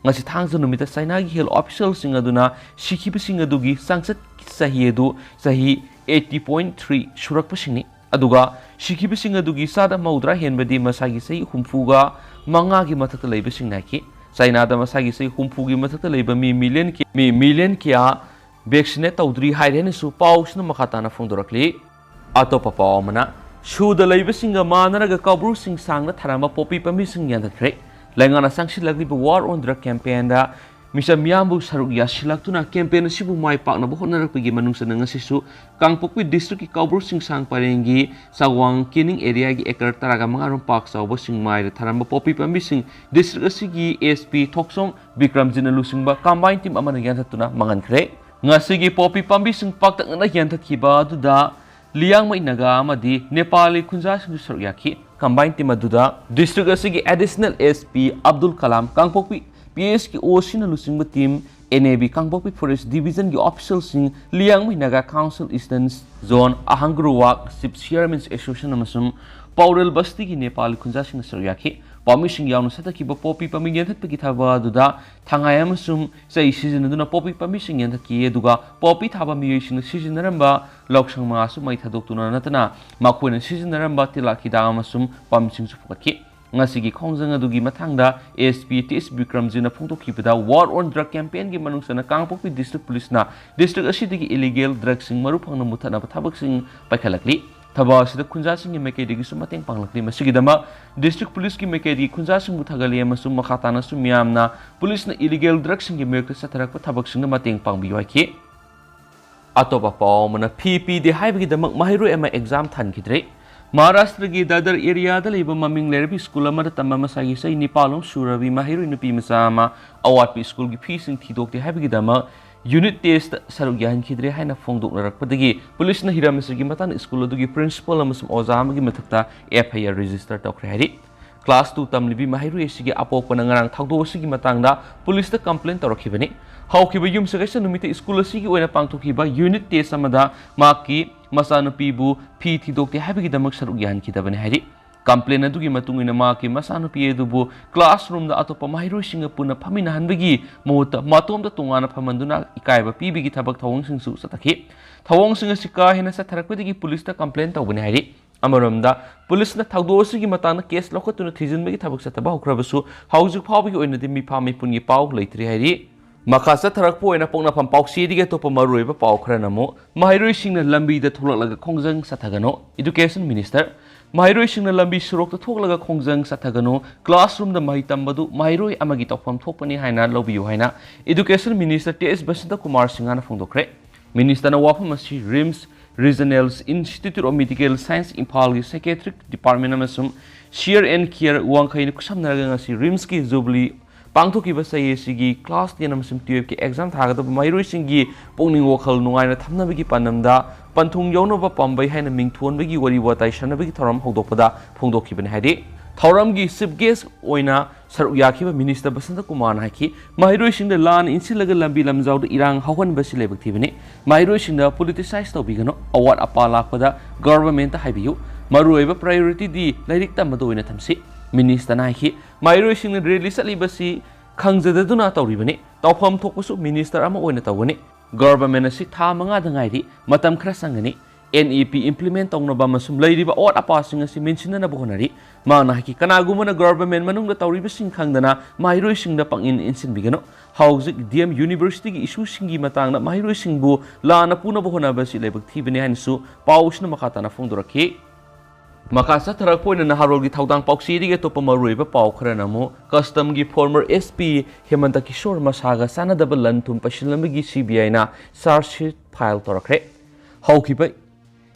ꯉꯁꯤ ꯊꯥꯡꯖ ꯅꯨꯃꯤꯠꯇ ꯆꯩꯅꯥꯒꯤ health official ꯁꯤꯡ ꯑꯗꯨꯅ ꯁꯤꯈꯤꯕꯁꯤꯡ ꯑꯗꯨꯒꯤ ꯆꯥꯡꯆꯠ ꯆꯍꯤ ꯑꯗꯨ ꯆꯍꯤ eighty point three ꯁꯨꯔꯛꯄꯁꯤꯡꯅꯤ꯫ ꯑꯗꯨꯒ ꯁꯤꯈꯤꯕꯁꯤꯡ ꯑꯗꯨꯒꯤ ꯆꯥꯗ ꯃꯧꯗ꯭ꯔꯥ ꯍꯦꯟꯕꯗꯤ ꯃꯁꯥꯒꯤ ꯆꯍꯤ ꯍꯨꯝꯐꯨꯒ ꯃꯉꯥꯒꯤ ꯃꯊꯛꯇ ꯂꯩꯕꯁꯤꯡꯅ ꯍꯥꯏꯈꯤ꯫ ꯆꯩꯅꯥꯗ ꯃꯁꯥꯒꯤ ꯆꯍꯤ ꯍꯨꯝꯐꯨꯒꯤ ꯃꯊꯛꯇ ꯂꯩꯕ ꯃꯤ million ꯀꯌꯥ, ꯃꯤ million ꯀꯌꯥ vaccinate ꯇꯧꯗ꯭ꯔꯤ ꯍꯥꯏꯔꯦ ꯍꯥꯏꯅꯁꯨ ꯄꯥꯎꯁꯤꯅ ꯃꯈꯥ ꯇꯥꯅ ꯐꯣꯡꯗꯣꯔꯛꯂꯤ꯫ ꯑꯇꯣꯞꯄ ꯄꯥꯎ ꯑꯃꯅ, ꯁꯨꯗ ꯂꯩꯕꯁꯤꯡꯒ ꯃꯥꯟꯅꯔꯒ ꯀꯧꯕ꯭ꯔꯨꯁꯤꯡ ꯁꯥꯡꯅ ꯊꯥꯔꯝꯕ ꯄꯣꯄꯤ ꯄꯥꯝꯕꯤꯁꯤꯡ ꯌꯥꯟꯊꯠꯈ꯭ꯔꯦ꯫ ꯂꯩꯉꯥꯛꯅ ꯆꯪꯁꯤꯜꯂꯛꯂꯤꯕ War on Drug campaign ꯗ ꯃꯤꯆꯝ ꯃꯤꯌꯥꯝꯕꯨ ꯁꯔꯨꯛ ꯌꯥꯁꯤꯜꯂꯛꯇꯨꯅ campaign ꯑꯁꯤꯕꯨ ꯃꯥꯏ ꯄꯥꯛꯅꯕ ꯍꯣꯠꯅꯔꯛꯄꯒꯤ ꯃꯅꯨꯡ ꯆꯟꯅ ꯉꯁꯤꯁꯨ ꯀꯥꯡꯄꯣꯛꯄꯤ district ꯀꯤ ꯀꯧꯕ꯭ꯔꯨ ꯆꯤꯡꯁꯥꯡ ꯄꯔꯦꯡꯒꯤ ꯆꯥꯋꯥꯡ ꯀꯦꯅꯤꯡ area ꯒꯤ acre ꯇꯔꯥꯒ ꯃꯉꯥ ꯔꯣꯝ ꯄꯥꯛ ꯆꯥꯎꯕ ꯆꯤꯡꯃꯥꯏꯗ ꯊꯥꯔꯝꯕ ꯄꯣꯄꯤ ꯄꯥꯝꯕꯤꯁꯤꯡ district ꯑꯁꯤꯒꯤ SP ꯊꯣꯛꯆꯣꯝ ꯕꯤꯀ꯭ꯔꯝꯖꯤꯠꯅ ꯂꯨꯆꯤꯡꯕ combine team ꯑꯃꯅ ꯌꯥꯟꯊꯠꯇꯨꯅ ꯃꯥꯡꯍꯟꯈ꯭ꯔꯦ꯫ ꯉꯁꯤꯒꯤ ꯄꯣꯄꯤ ꯄꯥꯝꯕꯤꯁꯤꯡ ꯄꯥꯛꯇꯛꯅꯅ ꯌꯥꯟꯊꯠꯈꯤꯕ ꯑꯗꯨꯗ ꯂꯤꯌꯥꯡꯃꯩ ꯅꯥꯒꯥ ꯑꯃꯗꯤ ꯅꯦꯄꯥꯂꯤ ꯈꯨꯟꯖꯥꯁꯤꯡꯁꯨ ꯁꯔꯨꯛ ꯌꯥꯈꯤ꯫ Combine team ꯑꯗꯨꯗ district ꯑꯁꯤꯒꯤ additional SP ꯑꯕꯗꯨꯜ ꯀꯂꯥꯝ, ꯀꯥꯡꯄꯣꯛꯄꯤ PS ꯀꯤ OC ꯅ ꯂꯨꯆꯤꯡꯕ team, NAB ꯀꯥꯡꯄꯣꯛꯄꯤ Forest Division ꯒꯤ official ꯁꯤꯡ, Liangmai Naga Council Eastern Zone, ꯑꯍꯪꯒ꯭ꯔꯨꯋꯥꯛ Chief Chairman's Association ꯑꯃꯁꯨꯡ ꯄꯥꯎꯔꯦꯜ ꯕꯁꯇꯤꯒꯤ ꯅꯦꯄꯥꯂꯤ ꯈꯨꯟꯖꯥꯁꯤꯡꯅ ꯁꯔꯨꯛ ꯌꯥꯈꯤ꯫ ꯄꯥꯝꯕꯤꯁꯤꯡ ꯌꯥꯎꯅ ꯆꯠꯊꯈꯤꯕ ꯄꯣꯄꯤ ꯄꯥꯝꯕꯤ ꯌꯥꯟꯊꯠꯄꯒꯤ ꯊꯕꯛ ꯑꯗꯨꯗ ꯊꯉꯥꯏ ꯑꯃꯁꯨꯡ ꯆꯩ ꯁꯤꯖꯤꯟꯅꯗꯨꯅ ꯄꯣꯄꯤ ꯄꯥꯝꯕꯤꯁꯤꯡ ꯌꯥꯟꯊꯠꯈꯤ, ꯑꯗꯨꯒ ꯄꯣꯄꯤ ꯊꯥꯕ ꯃꯤꯑꯣꯏꯁꯤꯡꯅ ꯁꯤꯖꯤꯟꯅꯔꯝꯕ ꯂꯧꯁꯪ ꯃꯉꯥꯁꯨ ꯃꯩ ꯊꯥꯗꯣꯛꯇꯨꯅ ꯅꯠꯇꯅ ꯃꯈꯣꯏꯅ ꯁꯤꯖꯤꯟꯅꯔꯝꯕ ꯇꯤꯜꯍꯥꯠ ꯍꯤꯗꯥꯛ ꯑꯃꯁꯨꯡ ꯄꯥꯝꯕꯤꯁꯤꯡꯁꯨ ꯐꯨꯒꯠꯈꯤ꯫ ꯉꯁꯤꯒꯤ ꯈꯣꯡꯖꯪ ꯑꯗꯨꯒꯤ ꯃꯇꯥꯡꯗ SP ꯇꯤ ꯑꯦꯁ ꯕꯤꯀ꯭ꯔꯝꯖꯤꯠꯅ ꯐꯣꯡꯗꯣꯛꯈꯤꯕꯗ, War on Drug campaign ꯒꯤ ꯃꯅꯨꯡ ꯆꯟꯅ ꯀꯥꯡꯄꯣꯛꯄꯤ district police ꯅ district ꯑꯁꯤꯗꯒꯤ illegal drug ꯁꯤꯡ ꯃꯔꯨ ꯐꯪꯅ ꯃꯨꯠꯊꯠꯅꯕ ꯊꯕꯛꯁꯤꯡ ꯄꯥꯏꯈꯠꯂꯛꯂꯤ꯫ ꯊꯕꯛ ꯑꯁꯤꯗ ꯈꯨꯟꯖꯥꯁꯤꯡꯒꯤ ꯃꯥꯏꯀꯩꯗꯒꯤꯁꯨ ꯃꯇꯦꯡ ꯄꯥꯡꯂꯛꯂꯤ꯫ ꯃꯁꯤꯒꯤꯗꯃꯛ district police ꯀꯤ ꯃꯥꯏꯀꯩꯗꯒꯤ ꯈꯨꯟꯖꯥꯁꯤꯡꯕꯨ ꯊꯥꯒꯠꯂꯤ ꯑꯃꯁꯨꯡ ꯃꯈꯥ ꯇꯥꯅꯁꯨ ꯃꯤꯌꯥꯝꯅ police ꯅ illegal drug ꯁꯤꯡꯒꯤ ꯃꯥꯌꯣꯛꯇ ꯆꯠꯊꯔꯛꯄ ꯊꯕꯛꯁꯤꯡꯗ ꯃꯇꯦꯡ ꯄꯥꯡꯕꯤꯌꯨ ꯍꯥꯏꯈꯤ꯫ ꯑꯇꯣꯞꯄ ꯄꯥꯎ ꯑꯃꯅ, ꯐꯤ ꯄꯤꯗꯦ ꯍꯥꯏꯕꯒꯤꯗꯃꯛ ꯃꯍꯩꯔꯣꯏ ꯑꯃ exam ꯊꯥꯟꯈꯤꯗ꯭ꯔꯦ꯫ ꯃꯍꯥꯔꯥꯁꯇ꯭ꯔꯒꯤ ꯗꯥꯗꯔ area ꯗ ꯂꯩꯕ ꯃꯃꯤꯡ ꯂꯩꯔꯕꯤ school ꯑꯃꯗ ꯇꯝꯕ ꯃꯁꯥꯒꯤ ꯆꯍꯤ ꯅꯤꯄꯥꯟ ꯂꯣꯝ ꯁꯨꯔꯕꯤ ꯃꯍꯩꯔꯣꯏ ꯅꯨꯄꯤ ꯃꯆꯥ ꯑꯃ ꯑꯋꯥꯠꯄ school ꯒꯤ ꯐꯤꯁꯤꯡ ꯊꯤꯗꯣꯛꯇꯦ ꯍꯥꯏꯕꯒꯤꯗꯃꯛ unit test ꯇ ꯁꯔꯨꯛ ꯌꯥꯍꯟꯈꯤꯗ꯭ꯔꯦ ꯍꯥꯏꯅ ꯐꯣꯡꯗꯣꯛꯅꯔꯛꯄꯗꯒꯤ police ꯅ ꯍꯤꯔꯝ ꯑꯁꯤꯒꯤ ꯃꯇꯥꯡꯗ school ꯑꯗꯨꯒꯤ principal ꯑꯃꯁꯨꯡ ꯑꯣꯖꯥ ꯑꯃꯒꯤ ꯃꯊꯛꯇ FIR register ꯇꯧꯈ꯭ꯔꯦ ꯍꯥꯏꯔꯤ꯫ Class two ꯇꯝꯂꯤꯕꯤ ꯃꯍꯩꯔꯣꯏ ꯑꯁꯤꯒꯤ ꯑꯄꯣꯛꯄꯅ ꯉꯔꯥꯡ ꯊꯧꯗꯣꯛ ꯑꯁꯤꯒꯤ ꯃꯇꯥꯡꯗ ꯄꯨꯂꯤꯁꯇ complain ꯇꯧꯔꯛꯈꯤꯕꯅꯤ꯫ ꯍꯧꯈꯤꯕ ꯌꯨꯝꯁꯀꯩꯁ ꯅꯨꯃꯤꯠꯇ ꯁ꯭ꯀꯨꯜ ꯑꯁꯤꯒꯤ ꯑꯣꯏꯅ ꯄꯥꯡꯊꯣꯛꯈꯤꯕ unit test ꯑꯃꯗ ꯃꯍꯥꯛꯀꯤ ꯃꯆꯥꯅꯨꯄꯤꯕꯨ ꯐꯤ ꯊꯤꯗꯣꯛꯇꯦ ꯍꯥꯏꯕꯒꯤꯗꯃꯛ ꯁꯔꯨꯛ ꯌꯥꯍꯟꯈꯤꯗꯕꯅꯤ ꯍꯥꯏꯔꯤ꯫ Complain ꯑꯗꯨꯒꯤ ꯃꯇꯨꯡ ꯏꯟꯅ ꯃꯍꯥꯛꯀꯤ ꯃꯆꯥꯅꯨꯄꯤ ꯑꯗꯨꯕꯨ classroomꯗ ꯑꯇꯣꯞꯄ ꯃꯍꯩꯔꯣꯏꯁꯤꯡꯒ ꯄꯨꯟꯅ ꯐꯝꯃꯤꯟꯅꯍꯟꯕꯒꯤ ꯃꯍꯨꯠꯇ ꯃꯇꯣꯝꯇ ꯇꯣꯉꯥꯟꯅ ꯐꯝꯍꯟꯗꯨꯅ ꯏꯀꯥꯏꯕ ꯄꯤꯕꯒꯤ ꯊꯕꯛ ꯊꯧꯑꯣꯡꯁꯤꯡꯁꯨ ꯆꯠꯊꯈꯤ꯫ ꯊꯧꯑꯣꯡꯁꯤꯡ ꯑꯁꯤ ꯀꯥ ꯍꯦꯟꯅ ꯆꯠꯊꯔꯛꯄꯗꯒꯤ ꯄꯨꯂꯤꯁꯇ complain ꯇꯧꯕꯅꯤ ꯍꯥꯏꯔꯤ꯫ ꯑꯃꯔꯣꯝꯗ, ꯄꯨꯂꯤꯁꯅ ꯊꯧꯗꯣꯛ ꯑꯁꯤꯒꯤ ꯃꯇꯥꯡꯗ case ꯂꯧꯈꯠꯇꯨꯅ ꯊꯤꯖꯤꯟꯕꯒꯤ ꯊꯕꯛ ꯆꯠꯊꯕ ꯍꯧꯈ꯭ꯔꯕꯁꯨ, ꯍꯧꯖꯤꯛ ꯐꯥꯎꯕꯒꯤ ꯑꯣꯏꯅꯗꯤ ꯃꯤꯐꯥ ꯃꯤꯄꯨꯟꯒꯤ ꯄꯥꯎ ꯂꯩꯇ꯭ꯔꯤ ꯍꯥꯏꯔꯤ꯫ ꯃꯈꯥ ꯆꯠꯊꯔꯛꯄ ꯑꯣꯏꯅ ꯄꯣꯛꯅꯐꯝ ꯄꯥꯎꯆꯦꯗꯒꯤ ꯑꯇꯣꯞꯄ ꯃꯔꯨꯑꯣꯏꯕ ꯄꯥꯎ ꯈꯔꯅ ꯑꯃꯨꯛ, ꯃꯍꯩꯔꯣꯏꯁꯤꯡꯅ ꯂꯝꯕꯤꯗ ꯊꯣꯛꯂꯛꯂꯒ ꯈꯣꯡꯖꯪ ꯆꯠꯊꯒꯅꯨ꯫ Education Minister, ꯃꯍꯩꯔꯣꯏꯁꯤꯡꯅ ꯂꯝꯕꯤ ꯁꯣꯔꯣꯛꯇ ꯊꯣꯛꯂꯒ ꯈꯣꯡꯖꯪ ꯆꯠꯊꯒꯅꯨ, classroomꯗ ꯃꯍꯩ ꯇꯝꯕꯗꯨ ꯃꯍꯩꯔꯣꯏ ꯑꯃꯒꯤ ꯇꯧꯐꯝ ꯊꯣꯛꯄꯅꯤ ꯍꯥꯏꯅ ꯂꯧꯕꯤꯌꯨ ꯍꯥꯏꯅ Education Minister ꯇꯤ ꯑꯦꯁ ꯕꯁꯟꯇ ꯀꯨꯃꯥꯔ ꯁꯤꯡꯍꯅ ꯐꯣꯡꯗꯣꯛꯈ꯭ꯔꯦ꯫ Ministerꯅ ꯋꯥꯐꯝ ꯑꯁꯤ RIMS, Regional Institute of Medical Science, ꯏꯝꯐꯥꯜꯒꯤ psychiatric department ꯑꯃꯁꯨꯡ Share and Care ꯋꯥꯡꯈꯩꯅ ꯈꯨꯠꯁꯝꯅꯔꯒ ꯉꯁꯤ RIMSꯀꯤ Jubilee ꯄꯥꯡꯊꯣꯛꯈꯤꯕ ꯆꯍꯤ ꯑꯁꯤꯒꯤ class ten ꯑꯃꯁꯨꯡ twelveꯀꯤ exam ꯊꯥꯒꯗꯕ ꯃꯍꯩꯔꯣꯏꯁꯤꯡꯒꯤ ꯄꯨꯛꯅꯤꯡ ꯋꯥꯈꯜ ꯅꯨꯡꯉꯥꯏꯅ ꯊꯝꯅꯕꯒꯤ ꯄꯥꯟꯗꯝꯗ ꯄꯟꯊꯨꯡ ꯌꯧꯅꯕ ꯄꯥꯝꯕꯩ ꯍꯥꯏꯅ ꯃꯤꯡ ꯊꯣꯟꯕꯒꯤ ꯋꯥꯔꯤ ꯋꯥꯇꯥꯏ ꯁꯥꯟꯅꯕꯒꯤ ꯊꯧꯔꯝ ꯍꯧꯗꯣꯛꯄꯗ ꯐꯣꯡꯗꯣꯛꯈꯤꯕꯅꯤ ꯍꯥꯏꯔꯤ꯫ ꯊꯧꯔꯝꯒꯤ chief guest ꯑꯣꯏꯅ ꯁꯔꯨꯛ ꯌꯥꯈꯤꯕ Minister ꯕꯁꯟꯇ ꯀꯨꯃꯥꯔꯅ ꯍꯥꯏꯈꯤ, ꯃꯍꯩꯔꯣꯏꯁꯤꯡꯗ ꯂꯥꯟꯅ ꯏꯟꯁꯤꯜꯂꯒ ꯂꯝꯕꯤ ꯂꯝꯖꯥꯎꯗ ꯏꯔꯥꯡ ꯍꯧꯍꯟꯕꯁꯤ ꯂꯥꯏꯕꯛ ꯊꯤꯕꯅꯤ꯫ ꯃꯍꯩꯔꯣꯏꯁꯤꯡꯗ politicize ꯇꯧꯕꯤꯒꯅꯨ, ꯑꯋꯥꯠ ꯑꯄꯥ ꯂꯥꯛꯄꯗ governmentꯇ ꯍꯥꯏꯕꯤꯌꯨ꯫ ꯃꯔꯨꯑꯣꯏꯕ priorityꯗꯤ ꯂꯥꯏꯔꯤꯛ ꯇꯝꯕꯗ ꯑꯣꯏꯅ ꯊꯝꯁꯤ꯫ Ministerꯅ ꯍꯥꯏꯈꯤ, ꯃꯍꯩꯔꯣꯏꯁꯤꯡꯅ rally ꯆꯠꯂꯤꯕꯁꯤ ꯈꯪꯖꯗꯗꯨꯅ ꯇꯧꯔꯤꯕꯅꯤ꯫ ꯇꯧꯐꯝ ꯊꯣꯛꯄꯁꯨ Minister ꯑꯃ ꯑꯣꯏꯅ ꯇꯧꯒꯅꯤ꯫ Government ꯑꯁꯤ ꯊꯥ ꯃꯉꯥꯗ ꯉꯥꯏꯔꯤ, ꯃꯇꯝ ꯈꯔ ꯆꯪꯒꯅꯤ꯫ NEP implement ꯇꯧꯅꯕ ꯑꯃꯁꯨꯡ ꯂꯩꯔꯤꯕ ꯑꯋꯥꯠ ꯑꯄꯥꯁꯤꯡ ꯑꯁꯤ ꯃꯦꯟꯁꯤꯟꯅꯅꯕ ꯍꯣꯠꯅꯔꯤ꯫ ꯃꯍꯥꯛꯅ ꯍꯥꯏꯈꯤ, ꯀꯅꯥꯒꯨꯝꯕꯅ government ꯃꯅꯨꯡꯗ ꯇꯧꯔꯤꯕꯁꯤꯡ ꯈꯪꯗꯅ ꯃꯍꯩꯔꯣꯏꯁꯤꯡꯗ ꯄꯪꯏꯟ ꯏꯟꯁꯤꯟꯕꯤꯒꯅꯨ꯫ ꯍꯧꯖꯤꯛ D M Universityꯒꯤ issueꯁꯤꯡꯒꯤ ꯃꯇꯥꯡꯗ ꯃꯍꯩꯔꯣꯏꯁꯤꯡꯕꯨ ꯂꯥꯟꯅ ꯄꯨꯅꯕ ꯍꯣꯠꯅꯕ ꯑꯁꯤ ꯂꯥꯏꯕꯛ ꯊꯤꯕꯅꯤ ꯍꯥꯏꯅꯁꯨ ꯄꯥꯎꯁꯤꯅ ꯃꯈꯥ ꯇꯥꯅ ꯐꯣꯡꯗꯣꯔꯛꯈꯤ꯫ ꯃꯈꯥ ꯆꯠꯊꯔꯛꯄ ꯑꯣꯏꯅ ꯅꯍꯥꯔꯣꯜꯒꯤ ꯊꯧꯗꯥꯡ ꯄꯥꯎꯆꯦꯗꯒꯤ ꯑꯇꯣꯞꯄ ꯃꯔꯨꯑꯣꯏꯕ ꯄꯥꯎ ꯈꯔꯅ ꯑꯃꯨꯛ, Customꯒꯤ former S P ꯍꯦꯃꯟꯇ ꯀꯤꯁꯣꯔ ꯃꯁꯥꯒ ꯆꯥꯟꯅꯗꯕ ꯂꯟ ꯊꯨꯝ ꯄꯩꯁꯤꯜꯂꯝꯕꯒꯤ C B Iꯅ charge sheet file ꯇꯧꯔꯛꯈ꯭ꯔꯦ꯫ ꯍꯧꯈꯤꯕ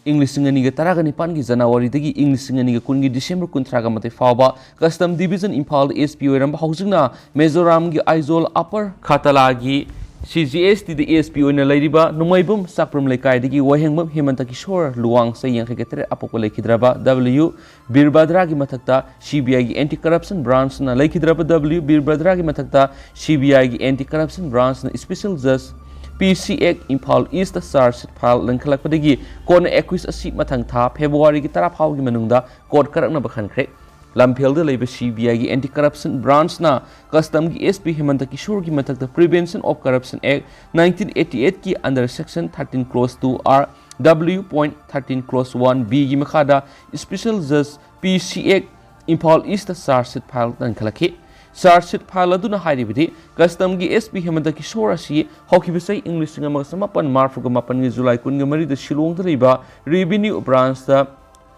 ꯏꯪ ꯂꯤꯁꯤꯡ ꯑꯅꯤꯒ ꯇꯔꯥꯒ ꯅꯤꯄꯥꯟꯒꯤ ꯖꯅꯋꯥꯔꯤꯗꯒꯤ ꯏꯪ ꯂꯤꯁꯤꯡ ꯑꯅꯤꯒ ꯀꯨꯟꯒꯤ December ꯀꯨꯟꯊ꯭ꯔꯥꯒ ꯃꯥꯊꯣꯏ ꯐꯥꯎꯕ Custom Division ꯏꯝꯐꯥꯜꯗ S P ꯑꯣꯏꯔꯝꯕ, ꯍꯧꯖꯤꯛꯅ ꯃꯤꯖꯣꯔꯥꯝꯒꯤ ꯑꯥꯏꯖꯣꯜ Upper Khatalaꯒꯤ ꯁꯤ ꯖꯤ ꯑꯦꯁ ꯇꯤꯗ ꯑꯦꯁ ꯄꯤ ꯑꯣꯏꯅ ꯂꯩꯔꯤꯕ ꯅꯣꯡꯃꯥꯏꯕꯝ ꯆꯥꯛꯄ꯭ꯔꯝ ꯂꯩꯀꯥꯏꯗꯒꯤ ꯋꯥꯍꯦꯡꯕꯝ ꯍꯦꯃꯟꯇ ꯀꯤꯁꯣꯔ ꯂꯨꯋꯥꯡ ꯆꯍꯤ ꯌꯥꯡꯈꯩꯒ ꯇꯔꯦꯠ ꯑꯄꯣꯛꯄ ꯂꯩꯈꯤꯗ꯭ꯔꯕ ꯗꯕ꯭ꯂꯤꯌꯨ ꯕꯤꯔꯕꯗ꯭ꯔꯥꯒꯤ ꯃꯊꯛꯇ ꯁꯤ ꯕꯤ ꯑꯥꯏꯒꯤ Anti Corruption Branchꯅ ꯂꯩꯈꯤꯗ꯭ꯔꯕ ꯗꯕ꯭ꯂꯤꯌꯨ ꯕꯤꯔꯕꯗ꯭ꯔꯥꯒꯤ ꯃꯊꯛꯇ ꯁꯤ ꯕꯤ ꯑꯥꯏꯒꯤ Anti Corruption Branchꯅ Special Judge P C ꯑꯦꯛ Imphal East charge sheet file ꯂꯪꯈꯠꯂꯛꯄꯗꯒꯤ ꯀꯣꯟꯅ ꯑꯦꯀ꯭ꯌꯨꯁ ꯑꯁꯤ ꯃꯊꯪ ꯊꯥ ꯐꯦꯕ꯭ꯔꯨꯋꯥꯔꯤꯒꯤ ꯇꯔꯥ ꯐꯥꯎꯒꯤ ꯃꯅꯨꯡꯗ ꯀꯣꯔꯠ ꯀꯥꯔꯛꯅꯕ ꯈꯟꯈ꯭ꯔꯦ꯫ ꯂꯝꯐꯦꯜꯗ ꯂꯩꯕ ꯁꯤ ꯕꯤ ꯑꯥꯏꯒꯤ Anti Corruption Branchꯅ ꯀꯁꯇꯝꯒꯤ ꯑꯦꯁ ꯄꯤ ꯍꯦꯃꯟꯇ ꯀꯤꯁꯣꯔꯒꯤ ꯃꯊꯛꯇ Prevention of Corruption Act nineteen eighty eightꯀꯤ under section thirteen clause two R W point thirteen clause one Bꯒꯤ ꯃꯈꯥꯗ Special Judge ꯄꯤ ꯁꯤ ꯑꯦꯛ Imphal East charge sheet file ꯂꯪꯈꯠꯂꯛꯈꯤ꯫ Charge sheet file ꯑꯗꯨꯅ ꯍꯥꯏꯔꯤꯕꯗꯤ, ꯀꯁꯇꯝꯒꯤ S P ꯍꯦꯃꯟꯇ Kishore ꯑꯁꯤ ꯍꯧꯈꯤꯕ ꯆꯍꯤ ꯏꯪ ꯂꯤꯁꯤꯡ ꯑꯃꯒ ꯆꯃꯥꯄꯟ ꯃꯔꯤꯐꯨꯒ ꯃꯥꯄꯟꯒꯤ ꯖꯨꯂꯥꯏ ꯀꯨꯟꯒ ꯃꯔꯤꯗ ꯁꯤꯂꯣꯡꯗ ꯂꯩꯕ Revenue Branchꯇ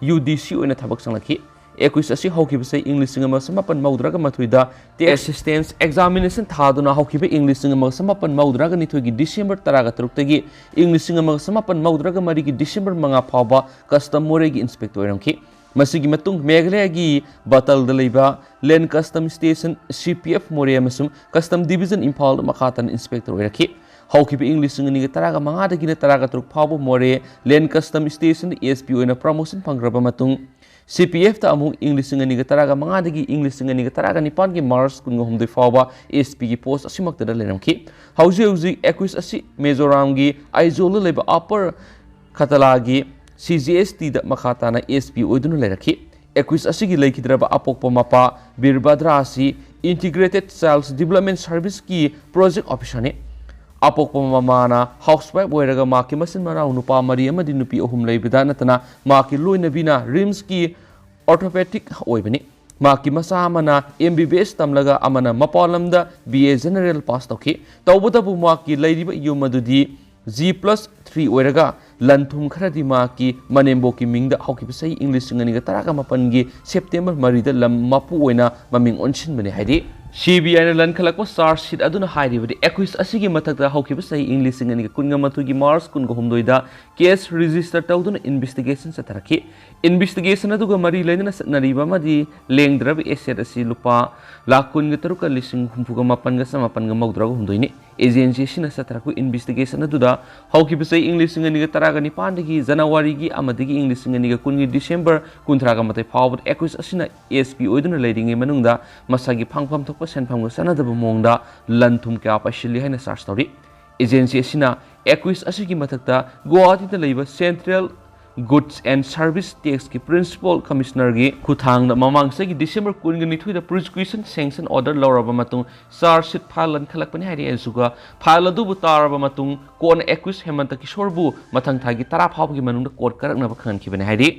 ꯌꯨ ꯗꯤ ꯁꯤ ꯑꯣꯏꯅ ꯊꯕꯛ ꯆꯪꯂꯛꯈꯤ꯫ ꯑꯦꯀ꯭ꯌꯨꯁ ꯑꯁꯤ ꯍꯧꯈꯤꯕ ꯆꯍꯤ ꯏꯪ ꯂꯤꯁꯤꯡ ꯑꯃꯒ ꯆꯃꯥꯄꯟ ꯃꯧꯗ꯭ꯔꯥꯒ ꯃꯥꯊꯣꯏꯗ Tax Assistance Examination ꯊꯥꯗꯨꯅ ꯍꯧꯈꯤꯕ ꯏꯪ ꯂꯤꯁꯤꯡ ꯑꯃꯒ ꯆꯃꯥꯄꯟ ꯃꯧꯗ꯭ꯔꯥꯒ ꯅꯤꯊꯣꯏꯒꯤ ꯗꯤꯁꯦꯝꯕꯔ ꯇꯔꯥꯒ ꯇꯔꯨꯛꯇꯒꯤ ꯏꯪ ꯂꯤꯁꯤꯡ ꯑꯃꯒ ꯆꯃꯥꯄꯟ ꯃꯧꯗ꯭ꯔꯥꯒ ꯃꯔꯤꯒꯤ ꯗꯤꯁꯦꯝꯕꯔ ꯃꯉꯥ ꯐꯥꯎꯕ ꯀꯁꯇꯝ ꯃꯣꯔꯦꯒꯤ ꯏꯟꯁꯄꯦꯛꯇꯔ ꯑꯣꯏꯔꯝꯈꯤ꯫ ꯃꯁꯤꯒꯤ ꯃꯇꯨꯡ ꯃꯦꯘꯥꯂꯌꯒꯤ ꯕꯇꯜꯗ ꯂꯩꯕ Land Custom Station, ꯁꯤ ꯄꯤ ꯑꯦꯐ ꯃꯣꯔꯦ ꯑꯃꯁꯨꯡ Custom Division ꯏꯝꯐꯥꯜꯗ ꯃꯈꯥ ꯇꯥꯅ ꯏꯟꯁꯄꯦꯛꯇꯔ ꯑꯣꯏꯔꯛꯈꯤ꯫ ꯍꯧꯈꯤꯕ ꯏꯪ ꯂꯤꯁꯤꯡ ꯑꯅꯤꯒ ꯇꯔꯥꯒ ꯃꯉꯥꯗꯒꯤꯅ ꯇꯔꯥꯒ ꯇꯔꯨꯛ ꯐꯥꯎꯕ ꯃꯣꯔꯦ Land Custom Stationꯗ ꯑꯦꯁ ꯄꯤ ꯑꯣꯏꯅ promotion ꯐꯪꯈ꯭ꯔꯕ ꯃꯇꯨꯡ, ꯁꯤ ꯄꯤ ꯑꯦꯐꯇ ꯑꯃꯨꯛ ꯏꯪ ꯂꯤꯁꯤꯡ ꯑꯅꯤꯒ ꯇꯔꯥꯒ ꯃꯉꯥꯗꯒꯤ ꯏꯪ ꯂꯤꯁꯤꯡ ꯑꯅꯤꯒ ꯇꯔꯥꯒ ꯅꯤꯄꯥꯟꯒꯤ ꯃꯥꯔꯆ ꯀꯨꯟꯒ ꯍꯨꯝꯗꯣꯏ ꯐꯥꯎꯕ ꯑꯦꯁ ꯄꯤꯒꯤ ꯄꯣꯁ ꯑꯁꯤꯃꯛꯇꯗ ꯂꯩꯔꯝꯈꯤ꯫ ꯍꯧꯖꯤꯛ ꯍꯧꯖꯤꯛ ꯑꯦꯀ꯭ꯌꯨꯁ ꯑꯁꯤ ꯃꯤꯖꯣꯔꯥꯝꯒꯤ ꯑꯥꯏꯖꯣꯜꯗ ꯂꯩꯕ ꯑꯄꯔ ꯈꯇꯂꯥꯒꯤ ꯁꯤ ꯖꯤ ꯑꯦꯁ ꯇꯤꯗ ꯃꯈꯥ ꯇꯥꯅ ꯑꯦꯁ ꯄꯤ ꯑꯣꯏꯗꯨꯅ ꯂꯩꯔꯛꯈꯤ꯫ ꯑꯦꯀ꯭ꯌꯨꯁ ꯑꯁꯤꯒꯤ ꯂꯩꯈꯤꯗ꯭ꯔꯕ ꯑꯄꯣꯛꯄ ꯃꯄꯥ ꯕꯤꯔꯕꯗ꯭ꯔꯥ ꯑꯁꯤ Integrated Child Development Serviceꯀꯤ project officerꯅꯤ꯫ ꯑꯄꯣꯛꯄ ꯃꯃꯥꯅ housewife ꯑꯣꯏꯔꯒ ꯃꯍꯥꯛꯀꯤ ꯃꯆꯤꯟ ꯃꯅꯥꯎ ꯅꯨꯄꯥ ꯃꯔꯤ ꯑꯃꯗꯤ ꯅꯨꯄꯤ ꯑꯍꯨꯝ ꯂꯩꯕꯗ ꯅꯠꯇꯅ ꯃꯍꯥꯛꯀꯤ ꯂꯣꯏꯅꯕꯤꯅ ꯔꯤꯝꯁꯀꯤ orthopedic ꯑꯣꯏꯕꯅꯤ꯫ ꯃꯍꯥꯛꯀꯤ ꯃꯆꯥ ꯑꯃꯅ ꯑꯦꯝ ꯕꯤ ꯕꯤ ꯑꯦꯁ ꯇꯝꯂꯒ ꯑꯃꯅ ꯃꯄꯥꯟ ꯂꯝꯗ ꯕꯤ ꯑꯦ ꯖꯦꯅꯔꯦꯜ ꯄꯥꯁ ꯇꯧꯈꯤ꯫ ꯇꯧꯕꯇꯕꯨ ꯃꯍꯥꯛꯀꯤ ꯂꯩꯔꯤꯕ ꯌꯨꯝ ꯑꯗꯨꯗꯤ ꯖꯤ ꯄ꯭ꯂꯁ ꯊ꯭ꯔꯤ ꯑꯣꯏꯔꯒ ꯂꯟ ꯊꯨꯝ ꯈꯔꯗꯤ ꯃꯍꯥꯛꯀꯤ ꯃꯅꯦꯝꯕꯣꯛꯀꯤ ꯃꯤꯡꯗ ꯍꯧꯈꯤꯕ ꯆꯍꯤ ꯏꯪ ꯂꯤꯁꯤꯡ ꯑꯅꯤꯒ ꯇꯔꯥꯒ ꯃꯥꯄꯟꯒꯤ ꯁꯦꯞꯇꯦꯝꯕꯔ ꯃꯔꯤꯗ ꯂꯝ ꯃꯄꯨ ꯑꯣꯏꯅ ꯃꯃꯤꯡ ꯑꯣꯟꯁꯤꯟꯕꯅꯤ ꯍꯥꯏꯔꯤ꯫ ꯁꯤ ꯕꯤ ꯑꯥꯏꯅ ꯂꯟꯈꯠꯂꯛꯄ ꯆꯥꯔꯖ ꯁꯤꯠ ꯑꯗꯨꯅ ꯍꯥꯏꯔꯤꯕꯗꯤ ꯑꯦꯀ꯭ꯌꯨꯁ ꯑꯁꯤꯒꯤ ꯃꯊꯛꯇ ꯍꯧꯈꯤꯕ ꯆꯍꯤ ꯏꯪ ꯂꯤꯁꯤꯡ ꯑꯅꯤꯒ ꯀꯨꯟꯒ ꯃꯥꯊꯣꯏꯒꯤ ꯃꯥꯔꯆ ꯀꯨꯟꯒ ꯍꯨꯝꯗꯣꯏꯗ ꯀꯦꯁ ꯔꯦꯖꯤꯁꯇꯔ ꯇꯧꯗꯨꯅ ꯏꯟꯚꯦꯁꯇꯤꯒꯦꯁꯟ ꯆꯠꯊꯔꯛꯈꯤ꯫ ꯏꯟꯚꯦꯁꯇꯤꯒꯦꯁꯟ ꯑꯗꯨꯒ ꯃꯔꯤ ꯂꯩꯅꯅ ꯆꯠꯅꯔꯤꯕ ꯑꯃꯗꯤ ꯂꯦꯡꯗ꯭ꯔꯕ ꯑꯦꯁꯦꯠ ꯑꯁꯤ ꯂꯨꯄꯥ ꯂꯥꯈ ꯀꯨꯟꯒ ꯇꯔꯨꯛꯀ ꯂꯤꯁꯤꯡ ꯍꯨꯝꯐꯨꯒ ꯃꯥꯄꯟꯒ ꯆꯃꯥꯄꯟꯒ ꯃꯧꯗ꯭ꯔꯥꯒ ꯍꯨꯝꯗꯣꯏꯅꯤ꯫ ꯑꯦꯖꯦꯟꯁꯤ ꯑꯁꯤꯅ ꯆꯠꯊꯔꯛꯄ ꯏꯟꯚꯦꯁꯇꯤꯒꯦꯁꯟ ꯑꯗꯨꯗ ꯍꯧꯈꯤꯕ ꯆꯍꯤ ꯏꯪ ꯂꯤꯁꯤꯡ ꯑꯅꯤꯒ ꯇꯔꯥꯒ ꯅꯤꯄꯥꯟꯗꯒꯤ ꯖꯅꯋꯥꯔꯤꯒꯤ ꯑꯃꯗꯒꯤ ꯏꯪ ꯂꯤꯁꯤꯡ ꯑꯅꯤꯒ ꯀꯨꯟꯒꯤ ꯗꯤꯁꯦꯝꯕꯔ ꯀꯨꯟꯊ꯭ꯔꯥꯒ ꯃꯥꯊꯣꯏ ꯐꯥꯎꯕꯗ ꯑꯦꯀ꯭ꯌꯨꯁ ꯑꯁꯤꯅ ꯑꯦꯁ ꯄꯤ ꯑꯣꯏꯗꯨꯅ ꯂꯩꯔꯤꯉꯩ ꯃꯅꯨꯡꯗ ꯃꯁꯥꯒꯤ ꯐꯪꯐꯝ ꯊꯣꯛꯄ ꯁꯦꯟꯐꯝꯒ ꯆꯥꯟꯅꯗꯕ ꯃꯑꯣꯡꯗ ꯂꯟ ꯊꯨꯝ ꯀꯌꯥ ꯄꯥꯏꯁꯤꯜꯂꯤ ꯍꯥꯏꯅ ꯆꯥꯔꯖ ꯇꯧꯔꯤ꯫ ꯑꯦꯖꯦꯟꯁꯤ ꯑꯁꯤꯅ ꯑꯦꯀ꯭ꯌꯨꯁ ꯑꯁꯤꯒꯤ ꯃꯊꯛꯇ ꯒꯨꯋꯥꯍꯥꯇꯤꯗ ꯂꯩꯕ ꯁꯦꯟꯇ꯭ꯔꯦꯜ ꯒꯨꯗꯁ ꯑꯦꯟ ꯁꯔꯚꯤꯁ ꯇꯦꯛꯁꯀꯤ ꯄ꯭ꯔꯤꯟꯁꯤꯄꯥꯜ ꯀꯃꯤꯁꯅꯔꯒꯤ ꯈꯨꯠꯊꯥꯡꯗ ꯃꯃꯥꯡ ꯆꯍꯤꯒꯤ ꯗꯤꯁꯦꯝꯕꯔ ꯀꯨꯟꯒ ꯅꯤꯊꯣꯏꯗ ꯄ꯭ꯔꯣꯁꯤꯀ꯭ꯌꯨꯁꯟ ꯁꯦꯡꯁꯟ ꯑꯣꯔꯗꯔ ꯂꯧꯔꯕ ꯃꯇꯨꯡ ꯆꯥꯔꯖ ꯁꯤꯠ ꯐꯥꯏꯜ ꯂꯟꯈꯠꯂꯛꯄꯅꯤ ꯍꯥꯏꯔꯤ꯫ ꯑꯗꯨꯒ ꯐꯥꯏꯜ ꯑꯗꯨꯕꯨ ꯇꯥꯔꯕ ꯃꯇꯨꯡ ꯀꯣꯔꯠꯅ ꯑꯦꯀ꯭ꯌꯨꯁ ꯍꯦꯃꯟꯇ ꯀꯤꯁꯣꯔꯕꯨ ꯃꯊꯪ ꯊꯥꯒꯤ ꯇꯔꯥ ꯐꯥꯎꯕꯒꯤ ꯃꯅꯨꯡꯗ ꯀꯣꯔꯠ ꯀꯥꯔꯛꯅꯕ ꯈꯪꯍꯟꯈꯤꯕꯅꯤ ꯍꯥꯏꯔꯤ꯫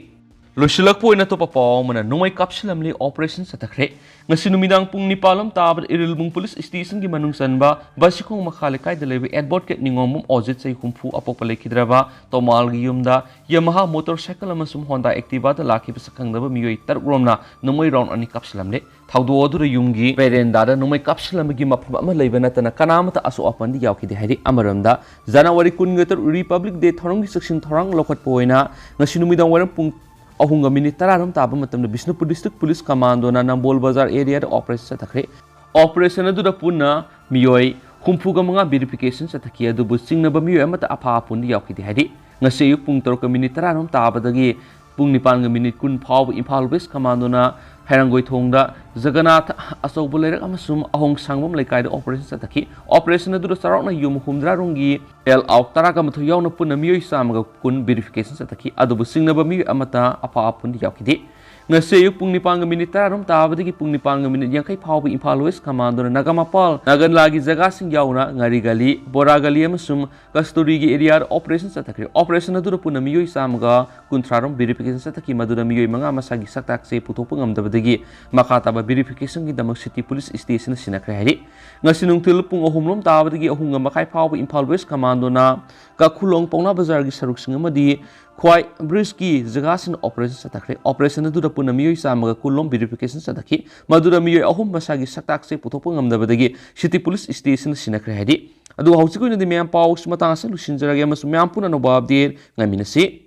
ꯂꯣꯏꯁꯤꯜꯂꯛꯄ ꯑꯣꯏꯅ ꯑꯇꯣꯞꯄ ꯄꯥꯎ ꯑꯃꯅ ꯅꯣꯡꯃꯩ ꯀꯥꯞꯁꯤꯜꯂꯝꯂꯤ ꯑꯣꯄꯔꯦꯁꯟ ꯆꯠꯊꯈ꯭ꯔꯦ꯫ ꯉꯁꯤ ꯅꯨꯃꯤꯗꯥꯡ ꯄꯨꯡ ꯅꯤꯄꯥꯜ ꯂꯣꯝ ꯇꯥꯕꯗ ꯏꯔꯤꯜꯕꯨꯡ ꯄꯨꯂꯤꯁ ꯁ꯭ꯇꯦꯁꯟꯒꯤ ꯃꯅꯨꯡ ꯆꯟꯕ ꯕꯁꯤꯈꯣꯡ ꯃꯈꯥ ꯂꯩꯀꯥꯏꯗ ꯂꯩꯕ ꯑꯦꯗꯚꯣꯀꯦꯠ ꯅꯤꯉꯣꯝꯕꯝ ꯑꯣꯖꯤꯠ, ꯆꯍꯤ ꯍꯨꯝꯐꯨ, ꯑꯄꯣꯛꯄ ꯂꯩꯈꯤꯗ꯭ꯔꯕ ꯇꯣꯃꯥꯜꯒꯤ ꯌꯨꯝꯗ ꯌꯃꯥꯍꯥ ꯃꯣꯇꯣꯔ ꯁꯥꯏꯀꯜ ꯑꯃꯁꯨꯡ ꯍꯣꯟꯗꯥ ꯑꯦꯛꯇꯤꯚꯥꯗ ꯂꯥꯛꯈꯤꯕ ꯁꯛꯈꯪꯗꯕ ꯃꯤꯑꯣꯏ ꯇꯔꯨꯛ ꯔꯣꯝꯅ ꯅꯣꯡꯃꯩ ꯔꯥꯎꯟ ꯑꯅꯤ ꯀꯥꯞꯁꯤꯜꯂꯝꯂꯦ꯫ ꯊꯧꯗꯣꯛ ꯑꯗꯨꯗ ꯌꯨꯝꯒꯤ ꯕꯦꯔꯦꯟꯗꯥꯗ ꯅꯣꯡꯃꯩ ꯀꯥꯞꯁꯤꯜꯂꯝꯕꯒꯤ ꯃꯐꯝ ꯑꯃ ꯂꯩꯕ ꯅꯠꯇꯅ ꯀꯅꯥꯃꯠꯇ ꯑꯁꯣꯛ ꯑꯄꯟꯗꯤ ꯌꯥꯎꯈꯤꯗꯦ ꯍꯥꯏꯔꯤ꯫ ꯑꯃꯔꯣꯝꯗ, ꯖꯅꯋꯥꯔꯤ ꯀꯨꯟꯒ ꯇꯔꯨꯛ ꯔꯤꯄꯕ꯭ꯂꯤꯛ ꯗꯦ ꯊꯧꯔꯝꯒꯤ ꯆꯦꯛꯁꯤꯟ ꯊꯧꯔꯥꯡ ꯂꯧꯈꯠꯄ ꯑꯣꯏꯅ ꯉꯁꯤ ꯅꯨꯃꯤꯗꯥꯡ ꯋꯥꯏꯔꯝ ꯄꯨꯡ ꯑꯍꯨꯝꯒ ꯃꯤꯅꯤꯠ ꯇꯔꯥ ꯔꯣꯝ ꯇꯥꯕ ꯃꯇꯝꯗ ꯕꯤꯁꯅꯨꯄꯨꯔ ꯗꯤꯁꯇ꯭ꯔꯤꯛ ꯄꯨꯂꯤꯁ ꯀꯃꯥꯟꯗꯣꯅ ꯅꯝꯕꯣꯜ ꯕꯖꯥꯔ ꯑꯦꯔꯤꯌꯥꯗ ꯑꯣꯄꯔꯦꯁꯟ ꯆꯠꯊꯈ꯭ꯔꯦ꯫ ꯑꯣꯄꯔꯦꯁꯟ ꯑꯗꯨꯗ ꯄꯨꯟꯅ ꯃꯤꯑꯣꯏ ꯍꯨꯝꯐꯨꯒ ꯃꯉꯥ ꯚꯦꯔꯤꯐꯤꯀꯦꯁꯟ ꯆꯠꯊꯈꯤ, ꯑꯗꯨꯕꯨ ꯆꯤꯡꯅꯕ ꯃꯤꯑꯣꯏ ꯑꯃꯠꯇ ꯑꯐꯥ ꯑꯄꯨꯟꯗ ꯌꯥꯎꯈꯤꯗꯦ ꯍꯥꯏꯔꯤ꯫ ꯉꯁꯤ ꯑꯌꯨꯛ ꯄꯨꯡ ꯇꯔꯨꯛꯀ ꯃꯤꯅꯤꯠ ꯇꯔꯥ ꯔꯣꯝ ꯇꯥꯕꯗꯒꯤ ꯄꯨꯡ ꯅꯤꯄꯥꯟꯒ ꯃꯤꯅꯤꯠ ꯀꯨꯟ ꯐꯥꯎꯕ ꯏꯝꯐꯥꯜ ꯋꯦꯁ ꯀꯃꯥꯟꯗꯣꯅ ꯍꯩꯔꯥꯡꯒꯣꯏꯊꯣꯡꯗ ꯖꯒꯅꯥꯊ ꯑꯆꯧꯕ ꯂꯩꯔꯛ ꯑꯃꯁꯨꯡ ꯑꯍꯣꯡ ꯁꯥꯡꯕꯝ ꯂꯩꯀꯥꯏꯗ ꯑꯣꯄꯔꯦꯁꯟ ꯆꯠꯊꯈꯤ꯫ ꯑꯣꯄꯔꯦꯁꯟ ꯑꯗꯨꯗ ꯆꯥꯎꯔꯥꯛꯅ ꯌꯨꯝ ꯍꯨꯝꯗ꯭ꯔꯥ ꯔꯣꯝꯒꯤ ꯑꯦꯜ ꯑꯥꯎꯠ ꯇꯔꯥꯒ ꯃꯥꯊꯣꯏ ꯌꯥꯎꯅ ꯄꯨꯟꯅ ꯃꯤꯑꯣꯏ ꯆꯥꯝꯃꯒ ꯀꯨꯟ ꯚꯦꯔꯤꯐꯤꯀꯦꯁꯟ ꯆꯠꯊꯈꯤ, ꯑꯗꯨꯕꯨ ꯆꯤꯡꯅꯕ ꯃꯤꯑꯣꯏ ꯑꯃꯠꯇ ꯑꯐꯥ ꯑꯄꯨꯟꯗ ꯌꯥꯎꯈꯤꯗꯦ꯫ ꯉꯁꯤ ꯑꯌꯨꯛ ꯄꯨꯡ ꯅꯤꯄꯥꯟꯒ ꯃꯤꯅꯤꯠ ꯇꯔꯥ ꯔꯣꯝ ꯇꯥꯕꯗꯒꯤ ꯄꯨꯡ ꯅꯤꯄꯥꯟꯒ ꯃꯤꯅꯤꯠ ꯌꯥꯡꯈꯩ ꯐꯥꯎꯕ ꯏꯝꯐꯥꯜ ꯋꯦꯁ ꯀꯃꯥꯟꯗꯣꯅ ꯅꯥꯒꯥꯃꯄꯥꯜ, ꯅꯥꯒꯟꯂꯥꯒꯤ ꯖꯒꯥꯁꯤꯡ ꯌꯥꯎꯅ ꯉꯥꯔꯤ ꯒꯂꯤ, ꯕꯣꯔꯥ ꯒꯂꯤ ꯑꯃꯁꯨꯡ ꯀꯁꯇꯨꯔꯤꯒꯤ ꯑꯦꯔꯤꯌꯥꯗ ꯑꯣꯄꯔꯦꯁꯟ ꯆꯠꯊꯈ꯭ꯔꯦ꯫ ꯑꯣꯄꯔꯦꯁꯟ ꯑꯗꯨꯗ ꯄꯨꯟꯅ ꯃꯤꯑꯣꯏ ꯆꯥꯝꯃꯒ ꯀꯨꯟꯊ꯭ꯔꯥ ꯔꯣꯝ ꯚꯦꯔꯤꯐꯤꯀꯦꯁꯟ ꯆꯠꯊꯈꯤ, ꯃꯗꯨꯗ ꯃꯤꯑꯣꯏ ꯃꯉꯥ ꯃꯁꯥꯒꯤ ꯁꯛꯇꯥꯛꯁꯦ ꯄꯨꯊꯣꯛꯄ ꯉꯝꯗꯕꯗꯒꯤ ꯃꯈꯥ ꯇꯥꯕ ꯚꯦꯔꯤꯐꯤꯀꯦꯁꯟꯒꯤꯗꯃꯛ ꯁꯤꯇꯤ ꯄꯨꯂꯤꯁ ꯁ꯭ꯇꯦꯁꯟꯗ ꯁꯤꯟꯅꯈ꯭ꯔꯦ ꯍꯥꯏꯔꯤ꯫ ꯉꯁꯤ ꯅꯨꯡꯊꯤꯜ ꯄꯨꯡ ꯑꯍꯨꯝ ꯔꯣꯝ ꯇꯥꯕꯗꯒꯤ ꯑꯍꯨꯝꯒ ꯃꯈꯥꯏ ꯐꯥꯎꯕ ꯏꯝꯐꯥꯜ ꯋꯦꯁ ꯀꯃꯥꯟꯗꯣꯅ ꯀꯈꯨꯂꯣꯡ ꯄꯥꯎꯅꯥ ꯕꯖꯥꯔꯒꯤ ꯁꯔꯨꯛꯁꯤꯡ ꯑꯃꯗꯤ ꯈ꯭ꯋꯥꯏ ꯕ꯭ꯔꯤꯖꯀꯤ ꯖꯒꯥꯁꯤꯡ ꯑꯣꯄꯔꯦꯁꯟ ꯆꯠꯊꯈ꯭ꯔꯦ꯫ ꯑꯣꯄꯔꯦꯁꯟ ꯑꯗꯨꯗ ꯄꯨꯟꯅ ꯃꯤꯑꯣꯏ ꯆꯥꯝꯃꯒ ꯀꯨꯟ ꯂꯣꯝ ꯚꯦꯔꯤꯐꯤꯀꯦꯁꯟ ꯆꯠꯊꯈꯤ, ꯃꯗꯨꯗ ꯃꯤꯑꯣꯏ ꯑꯍꯨꯝ ꯃꯁꯥꯒꯤ ꯁꯛꯇꯥꯛꯁꯦ ꯄꯨꯊꯣꯛꯄ ꯉꯝꯗꯕꯗꯒꯤ ꯁꯤꯇꯤ ꯄꯨꯂꯤꯁ ꯁ꯭ꯇꯦꯁꯟꯗ ꯁꯤꯟꯅꯈ꯭ꯔꯦ ꯍꯥꯏꯔꯤ꯫ ꯑꯗꯨꯒ ꯍꯧꯖꯤꯛꯀꯤ ꯑꯣꯏꯅꯗꯤ ꯃꯌꯥꯝ ꯄꯥꯎ ꯃꯇꯥꯡ ꯑꯁꯤꯗ ꯂꯣꯏꯁꯤꯟꯖꯔꯒꯦ ꯑꯃꯁꯨꯡ ꯃꯌꯥꯝ ꯄꯨꯟꯅ ꯑꯅꯧꯕ ꯑꯞꯗꯦꯠ ꯉꯥꯏꯃꯤꯟꯅꯁꯤ꯫